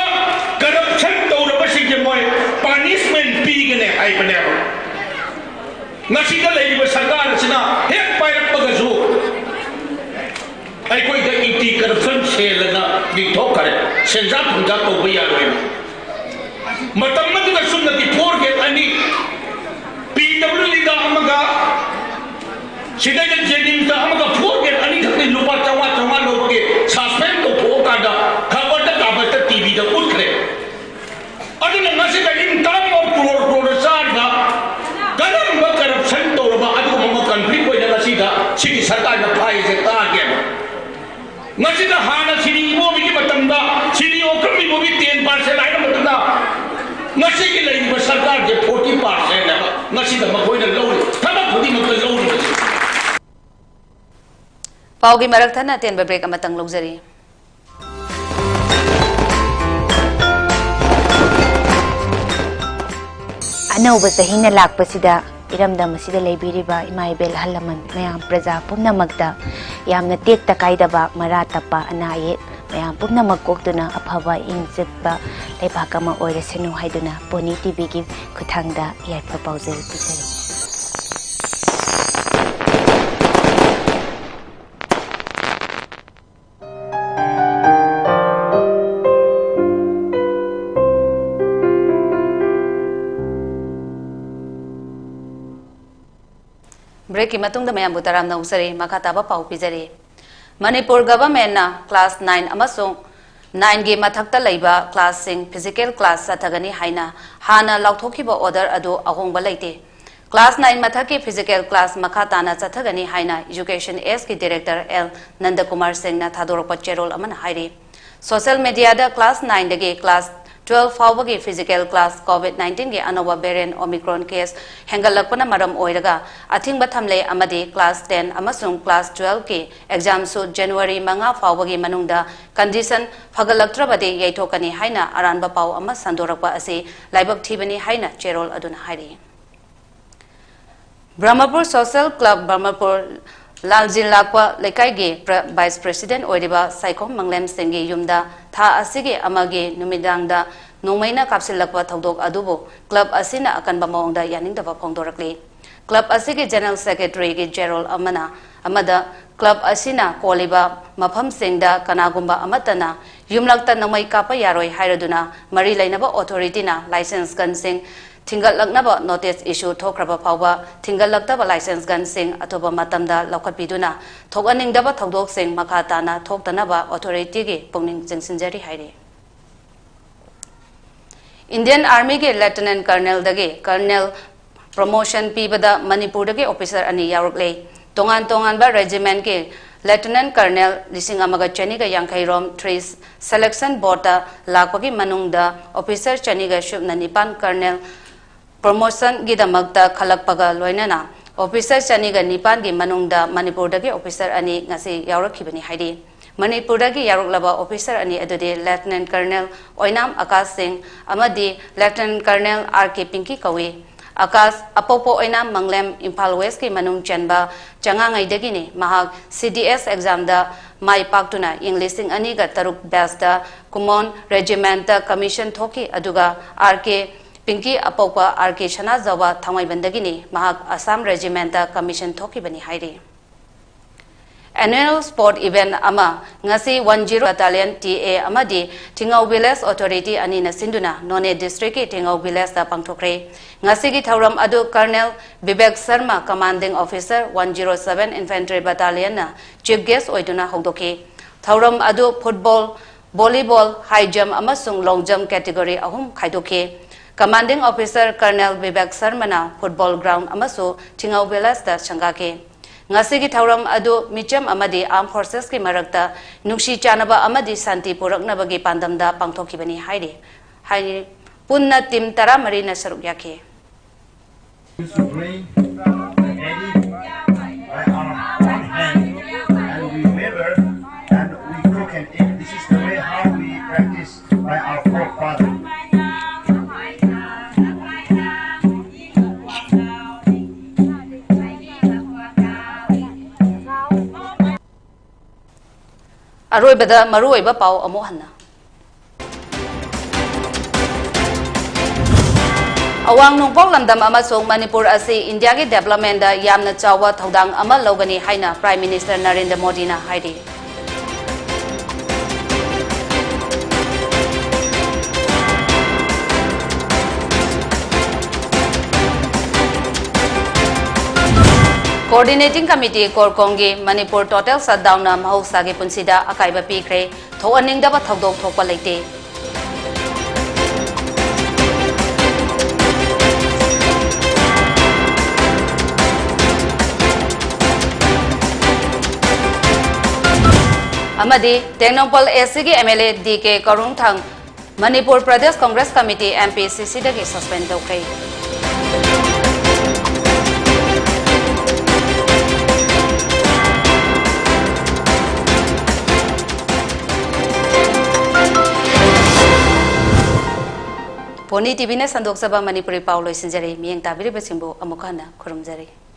ꯀꯔꯞꯁꯟ ꯇꯧꯔꯕꯁꯤꯡꯁꯦ ꯃꯣꯏ ꯄꯥꯅꯤꯁꯃꯦꯟ ꯄꯤꯒꯅꯤ ꯍꯥꯏꯕꯅꯦꯕ꯫ ꯉꯁꯤꯗ ꯂꯩꯔꯤꯕ ꯁꯔꯀꯥꯔ ꯑꯁꯤꯅ ꯍꯦꯛ ꯄꯥꯏꯔꯛꯄꯒꯁꯨ ꯑꯩꯈꯣꯏꯗ ꯑꯦꯟꯇꯤ ꯀꯔꯞꯁꯟ ꯁꯦꯜ ꯑꯅ ꯂꯤꯡꯊꯣꯛꯈꯔꯦ꯫ ꯁꯦꯟꯖꯥ ꯊꯨꯝꯖꯥ ꯇꯧꯕ ꯌꯥꯔꯣꯏꯅ꯫ ꯃꯇꯝ ꯑꯗꯨꯗ ꯆꯨꯝꯅꯒꯤ ꯐꯣꯔ ꯒꯦꯠ ꯑꯅꯤ, ꯄꯤ ꯗꯕ꯭ꯂꯤꯎ ꯗꯤꯗ ꯑꯃꯒ, ꯁꯤꯗꯩꯗ ꯖꯦꯅꯤꯝꯁꯇ ꯑꯃꯒ ꯐꯣꯔ ꯒꯦꯠ ꯑꯅꯤꯈꯛꯇꯤ ꯂꯨꯄꯥ ꯆꯥꯝꯃꯉꯥ ꯆꯥꯝꯃꯉꯥ ꯂꯧꯕꯒꯤ ꯁꯁꯄꯦꯟ ꯇꯧꯊꯣꯛꯑꯀꯥꯟꯗ ꯈꯕꯔꯗ ꯀꯥꯕꯔꯗ ꯇꯤꯚꯤꯗ ꯎꯠꯈ꯭ꯔꯦ꯫ ꯑꯗꯨꯅ ꯉꯁꯤꯗ ꯏꯟꯀꯝ ꯑꯣꯐ ꯀ꯭ꯔꯣꯔ ꯀ꯭ꯔꯣꯔ ꯆꯥꯔꯤꯕ ꯀꯔꯝꯕ ꯀꯔꯞꯁꯟ ꯇꯧꯔꯕ ꯑꯗꯨꯒꯨꯝꯕ ꯑꯃ ꯀꯟꯐ꯭ꯂꯤꯛ ꯑꯣꯏꯅ ꯉꯁꯤꯗ ꯁꯤꯒꯤ ꯁꯔꯀꯥꯔꯅ ꯐꯥꯏꯁꯦ ꯇꯥꯒꯦꯕ꯫ ꯉꯁꯤꯗ ꯍꯥꯟꯅ ꯁꯤꯗꯤ ꯏꯕꯣꯕꯤꯒꯤ ꯃꯇꯝꯗ ꯁꯤꯗꯤ ꯑꯣꯀ꯭ꯔꯝ ꯏꯕꯣꯕꯤ ꯇꯦꯟ ꯄꯥꯔꯁꯦꯟ ꯍꯥꯏꯔꯝꯕꯗꯨꯅ ꯉꯁꯤꯒꯤ ꯂꯩꯔꯤꯕ ꯁꯔꯀꯥꯔꯁꯦ ꯐꯣꯔꯇꯤ ꯄꯥꯔꯁꯦꯟ ꯍꯥꯏꯕ ꯉꯁꯤꯗ ꯃꯈꯣꯏꯅ ꯂꯧꯔꯤ ꯊꯕꯛ ꯈꯨꯗꯤꯡꯃꯛꯇ ꯂꯧꯔꯤꯕꯁꯤ꯫ ꯄꯥꯎꯒꯤ ꯃꯔꯛ ꯊꯠꯅ ꯑꯇꯦꯟꯕ ꯕ꯭ꯔꯦꯛ ꯑꯃꯇꯪ ꯂꯧꯖꯔꯤ꯫ ꯑꯅꯧꯕ ꯆꯍꯤꯅ ꯂꯥꯛꯄꯁꯤꯗ ꯏꯔꯝꯗꯝ ꯑꯁꯤꯗ ꯂꯩꯕꯤꯔꯤꯕ ꯏꯃꯥ ꯏꯕꯦꯜ ꯑꯍꯜ ꯂꯃꯟ ꯃꯌꯥꯝ ꯄ꯭ꯔꯖꯥ ꯄꯨꯝꯅꯃꯛꯇ ꯌꯥꯝꯅ ꯇꯦꯛꯇ ꯀꯥꯏꯗꯕ ꯃꯔꯥ ꯇꯞꯄ ꯑꯅꯥ ꯑꯌꯦꯛ ꯃꯌꯥꯝ ꯄꯨꯝꯅꯃꯛ ꯀꯣꯛꯇꯨꯅ ꯑꯐꯕ ꯏꯪ ꯆꯤꯛꯄ ꯂꯩꯕꯥꯛ ꯑꯃ ꯑꯣꯏꯔꯁꯅꯨ ꯍꯥꯏꯗꯨꯅ ꯄꯣꯅꯤ ꯇꯤꯚꯤꯒꯤ ꯈꯨꯠꯊꯥꯡꯗ ꯌꯥꯏꯐ ꯄꯥꯎꯖꯦꯜ ꯄꯤꯖꯔꯤ꯫ ꯕ꯭ꯔꯦꯛꯀꯤ ꯃꯇꯨꯡꯗ ꯃꯌꯥꯝꯕꯨ ꯇꯔꯥꯝꯅ ꯑꯣꯛꯆꯔꯤ꯫ ꯃꯈꯥ ꯇꯥꯕ ꯄꯥꯎ ꯄꯤꯖꯔꯤ꯫ ꯃꯅꯤꯄꯨꯔ ꯒꯚꯔꯟꯃꯦꯟꯠꯅ ꯀ꯭ꯂꯥꯁ ꯅꯥꯏꯟ ꯑꯃꯁꯨꯡ ꯅꯥꯏꯟꯒꯤ ꯃꯊꯛꯇ ꯂꯩꯕ ꯀ꯭ꯂꯥꯁꯁꯤꯡ ꯐꯤꯖꯤꯀꯦꯜ ꯀ꯭ꯂꯥꯁ ꯆꯠꯊꯒꯅꯤ ꯍꯥꯏꯅ ꯍꯥꯟꯅ ꯂꯥꯎꯊꯣꯛꯈꯤꯕ ꯑꯣꯔꯗꯔ ꯑꯗꯨ ꯑꯍꯣꯡꯕ ꯂꯩꯇꯦ꯫ ꯀ꯭ꯂꯥꯁ ꯅꯥꯏꯟ ꯃꯊꯛꯀꯤ ꯐꯤꯖꯤꯀꯦꯜ ꯀ꯭ꯂꯥꯁ ꯃꯈꯥ ꯇꯥꯅ ꯆꯠꯊꯒꯅꯤ ꯍꯥꯏꯅ ꯏꯖꯨꯀꯦꯁꯟ ꯑꯦꯁꯀꯤ ꯗꯤꯔꯦꯛꯇꯔ ꯑꯦꯜ ꯅꯟꯗꯀꯨꯃꯥꯔ ꯁꯤꯡꯅ ꯊꯥꯗꯣꯔꯛꯄ ꯆꯦꯔꯣꯜ ꯑꯃꯅ ꯍꯥꯏꯔꯤ꯫ ꯁꯣꯁꯤꯌꯦꯜ ꯃꯤꯗꯤꯌꯥꯗ ꯀ꯭ꯂꯥꯁ ꯅꯥꯏꯟꯗꯒꯤ ꯀ꯭ꯂꯥꯁ ꯇꯨꯋꯦꯜꯐ ꯐꯥꯎꯕꯒꯤ ꯐꯤꯖꯤꯀꯦꯜ ꯀ꯭ꯂꯥꯁ ꯀꯣꯚꯤꯗ ꯅꯥꯏꯟꯇꯤꯟꯒꯤ ꯑꯅꯧꯕ ꯚꯦꯔꯤꯌꯦꯟꯠ ꯑꯣꯃꯤꯀ꯭ꯔꯣꯟ ꯀꯦꯁ ꯍꯦꯟꯒꯠꯂꯛꯄꯅ ꯃꯔꯝ ꯑꯣꯏꯔꯒ ꯑꯊꯤꯡꯕ ꯊꯝꯂꯦ ꯑꯃꯗꯤ ꯀ꯭ꯂꯥꯁ ꯇꯦꯟ ꯑꯃꯁꯨꯡ ꯀ꯭ꯂꯥꯁ ꯇꯨꯋꯦꯜꯐꯀꯤ ꯑꯦꯛꯖꯥꯝꯁꯨ ꯖꯅꯋꯥꯔꯤ ꯃꯉꯥ ꯐꯥꯎꯕꯒꯤ ꯃꯅꯨꯡꯗ ꯀꯟꯗꯤꯁꯟ ꯐꯒꯠꯂꯛꯇ꯭ꯔꯕꯗꯤ ꯌꯩꯊꯣꯛꯀꯅꯤ ꯍꯥꯏꯅ ꯑꯔꯥꯟꯕ ꯄꯥꯎ ꯑꯃ ꯁꯟꯗꯣꯔꯛꯄ ꯑꯁꯤ ꯂꯥꯏꯕꯛ ꯊꯤꯕꯅꯤ ꯍꯥꯏꯅ ꯆꯦꯔꯣꯜ ꯑꯗꯨꯅ ꯍꯥꯏꯔꯤ꯫ ꯕ꯭ꯔꯍꯃꯄꯨꯔ ꯁꯣꯁꯤꯌꯦꯜ ꯀ꯭ꯂꯕ ꯕ꯭ꯔꯍꯃꯄꯨꯔ ꯂꯥꯜꯖꯤꯜ ꯂꯥꯛꯄ ꯂꯩꯀꯥꯏꯒꯤ ꯄ꯭ꯔ-, vice president ꯑꯣꯏꯔꯤꯕ ꯁꯥꯏꯈꯣꯝ ꯃꯪꯂꯦꯝ ꯁꯤꯡꯒꯤ ꯌꯨꯝꯗ ꯊꯥ ꯑꯁꯤꯒꯤ ꯑꯃꯒꯤ ꯅꯨꯃꯤꯗꯥꯡꯗ ꯅꯣꯡꯃꯩꯅ ꯀꯥꯞꯁꯤꯜꯂꯛꯄ ꯊꯧꯗꯣꯛ ꯑꯗꯨꯕꯨ club ꯑꯁꯤꯅ ꯑꯀꯟꯕ ꯃꯑꯣꯡꯗ ꯌꯥꯅꯤꯡꯗꯕ ꯐꯣꯡꯗꯣꯔꯛꯂꯤ꯫ Club ꯑꯁꯤꯒꯤ general secretaryꯒꯤ ꯆꯦꯔꯣꯜ ꯑꯃꯅ, ꯑꯃꯗ club ꯑꯁꯤꯅ ꯀꯣꯜꯂꯤꯕ ꯃꯐꯝꯁꯤꯡꯗ ꯀꯅꯥꯒꯨꯝꯕ ꯑꯃꯠꯇꯅ ꯌꯨꯝꯂꯛꯇ ꯅꯣꯡꯃꯩ ꯀꯥꯞꯄ ꯌꯥꯔꯣꯏ ꯍꯥꯏꯔꯗꯨꯅ ꯃꯔꯤ ꯂꯩꯅꯕ authorityꯅ license gunꯁꯤꯡ ꯊꯤꯡꯒꯠꯂꯛꯅꯕ notice issue ꯊꯣꯛꯈ꯭ꯔꯕ ꯐꯥꯎꯕ ꯊꯤꯡꯒꯠꯂꯛꯇꯕ license gunꯁꯤꯡ ꯑꯊꯨꯕ ꯃꯇꯝꯗ ꯂꯧꯈꯠꯄꯤꯗꯨꯅ ꯊꯣꯛꯍꯟꯅꯤꯡꯗꯕ ꯊꯧꯗꯣꯛꯁꯤꯡ ꯃꯈꯥ ꯇꯥꯅ ꯊꯣꯛꯇꯅꯕ authorityꯒꯤ ꯄꯨꯛꯅꯤꯡ ꯆꯤꯡꯁꯤꯟꯖꯔꯤ ꯍꯥꯏꯔꯤ꯫ Indian Armyꯒꯤ Lieutenant Colonelꯗꯒꯤ Colonel promotion ꯄꯤꯕꯗ ꯃꯅꯤꯄꯨꯔꯗꯒꯤ officer ꯑꯅꯤ ꯌꯥꯎꯔꯛꯂꯦ꯫ ꯇꯣꯉꯥꯟ ꯇꯣꯉꯥꯟꯕ regimentꯀꯤ Lieutenant Colonel ꯂꯤꯁꯤꯡ ꯑꯃꯒ ꯆꯅꯤꯒ ꯌꯥꯡꯈꯩ ꯔꯣꯝ three selection boardꯇ ꯂꯥꯛꯄꯒꯤ ꯃꯅꯨꯡꯗ officer ꯆꯅꯤꯒ ꯁꯨꯞꯅ ꯅꯤꯄꯥꯟ colonel promotionꯒꯤꯗꯃꯛꯇ ꯈꯜꯂꯛꯄꯒ ꯂꯣꯏꯅꯅ officer ꯆꯅꯤꯒ ꯅꯤꯄꯥꯟꯒꯤ ꯃꯅꯨꯡꯗ ꯃꯅꯤꯄꯨꯔꯗꯒꯤ officer ꯑꯅꯤ ꯉꯁꯤ ꯌꯥꯎꯔꯛꯈꯤꯕꯅꯤ ꯍꯥꯏꯔꯤ꯫ ꯃꯅꯤꯄꯨꯔꯗꯒꯤ ꯌꯥꯎꯔꯛꯂꯕ officer ꯑꯅꯤ ꯑꯗꯨꯗꯤ Lieutenant Colonel ꯑꯣꯏꯅꯥꯝ ꯑꯀꯥꯁ ꯁꯤꯡ ꯑꯃꯗꯤ Lieutenant Colonel R K ꯄꯤꯡꯀꯤ ꯀꯧꯏ꯫ ꯑꯀꯥꯁ ꯑꯄꯣꯛꯄ ꯑꯣꯏꯅꯥꯝ ꯃꯪꯂꯦꯝ ꯏꯝꯐꯥꯜ Westꯀꯤ ꯃꯅꯨꯡ ꯆꯟꯕ ꯆꯉꯥꯉꯩꯗꯒꯤꯅꯤ꯫ ꯃꯍꯥꯛ C D S examꯗ ꯃꯥꯏ ꯄꯥꯛꯇꯨꯅ ꯏꯪ ꯂꯤꯁꯤꯡ ꯑꯅꯤꯒ ꯇꯔꯨꯛ batchꯇ Kumon regimentꯇ commission ꯊꯣꯛꯈꯤ, ꯑꯗꯨꯒ R K ꯄꯤꯡꯀꯤ ꯑꯄꯣꯛꯄ R K ꯁꯅꯥꯖꯥꯎꯕ ꯊꯥꯡꯃꯩꯕꯟꯗꯒꯤꯅꯤ꯫ ꯃꯍꯥꯛ Assam regimentꯇ commission ꯊꯣꯛꯈꯤꯕꯅꯤ ꯍꯥꯏꯔꯤ꯫ Annual sport event ꯑꯃ ꯉꯁꯤ one zero Battalion T A ꯑꯃꯗꯤ ꯊꯤꯡꯉꯧ Village Authority ꯑꯅꯤꯅ ꯁꯤꯟꯗꯨꯅ ꯅꯣꯅꯦ districtꯀꯤ ꯊꯤꯡꯉꯧ villageꯇ ꯄꯥꯡꯊꯣꯛꯈ꯭ꯔꯦ꯫ ꯉꯁꯤꯒꯤ ꯊꯧꯔꯝ ꯑꯗꯨ Colonel Bibek Sharma, Commanding Officer one zero seven Infantry Battalionꯅ chief guest ꯑꯣꯏꯗꯨꯅ ꯍꯧꯗꯣꯛꯈꯤ꯫ ꯊꯧꯔꯝ ꯑꯗꯨ football, volleyball, high jump ꯑꯃꯁꯨꯡ long jump category ꯑꯍꯨꯝ ꯈꯥꯏꯗꯣꯛꯈꯤ꯫ Commanding Officer Colonel Bibek ꯁꯔꯃꯅ football ground ꯑꯃꯁꯨ ꯊꯤꯡꯉꯧ villageꯇ ꯁꯪꯒꯥꯈꯤ꯫ ꯉꯁꯤꯒꯤ ꯊꯧꯔꯝ ꯑꯗꯨ ꯃꯤꯆꯝ ꯑꯃꯗꯤ armed forcesꯀꯤ ꯃꯔꯛꯇ ꯅꯨꯡꯁꯤ ꯆꯥꯟꯅꯕ ꯑꯃꯗꯤ ꯁꯥꯟꯇꯤ ꯄꯨꯔꯛꯅꯕꯒꯤ ꯄꯥꯟꯗꯝꯗ ꯄꯥꯡꯊꯣꯛꯈꯤꯕꯅꯤ ꯍꯥꯏꯔꯤ꯫ ꯍꯥꯏꯔꯤ, ꯄꯨꯟꯅ team ꯇꯔꯥꯃꯔꯤꯅ ꯁꯔꯨꯛ ꯌꯥꯈꯤ꯫ Used to play the Eddie by our own hand, and we waver, and we cook and eat. This is the way how we practice by our forefather. ꯑꯔꯣꯏꯕꯗ ꯃꯔꯨꯑꯣꯏꯕ ꯄꯥꯎ ꯑꯃꯨꯛ ꯍꯟꯅ꯫ ꯑꯋꯥꯡ ꯅꯣꯡꯄꯣꯛ ꯂꯝꯗꯝ ꯑꯃꯁꯨꯡ ꯃꯅꯤꯄꯨꯔ ꯑꯁꯤ ꯏꯟꯗꯤꯌꯥꯒꯤ developmentꯗ ꯌꯥꯝꯅ ꯆꯥꯎꯕ ꯊꯧꯗꯥꯡ ꯑꯃ ꯂꯧꯒꯅꯤ ꯍꯥꯏꯅ Prime Minister ꯅꯔꯦꯟꯗ꯭ꯔ ꯃꯣꯗꯤꯅ ꯍꯥꯏꯔꯤ꯫ Coordinating Committee, CORCOMꯒꯤ ꯃꯅꯤꯄꯨꯔ total shutdownꯅ ꯃꯍꯧꯁꯥꯒꯤ ꯄꯨꯟꯁꯤꯗ ꯑꯀꯥꯏꯕ ꯄꯤꯈ꯭ꯔꯦ꯫ ꯊꯣꯛꯍꯟꯅꯤꯡꯗꯕ ꯊꯧꯗꯣꯛ ꯊꯣꯛꯄ ꯂꯩꯇꯦ꯫ ꯑꯃꯗꯤ ꯇꯦꯡꯅꯧꯄꯜ ACꯒꯤ MLA DK Karungthang Manipur Pradesh Congress committee, MPCCꯗꯒꯤ suspend ꯇꯧꯈ꯭ꯔꯦ꯫ ꯄꯣꯅꯤ TVꯅ ꯁꯟꯗꯣꯛꯆꯕ ꯃꯅꯤꯄꯨꯔꯤ ꯄꯥꯎ ꯂꯣꯏꯁꯤꯟꯖꯔꯦ꯫ ꯃꯤꯠꯌꯦꯡ ꯇꯥꯕꯤꯔꯤꯕꯁꯤꯡꯕꯨ ꯑꯃꯨꯛ ꯍꯟꯅ ꯈꯨꯔꯨꯝꯖꯔꯤ꯫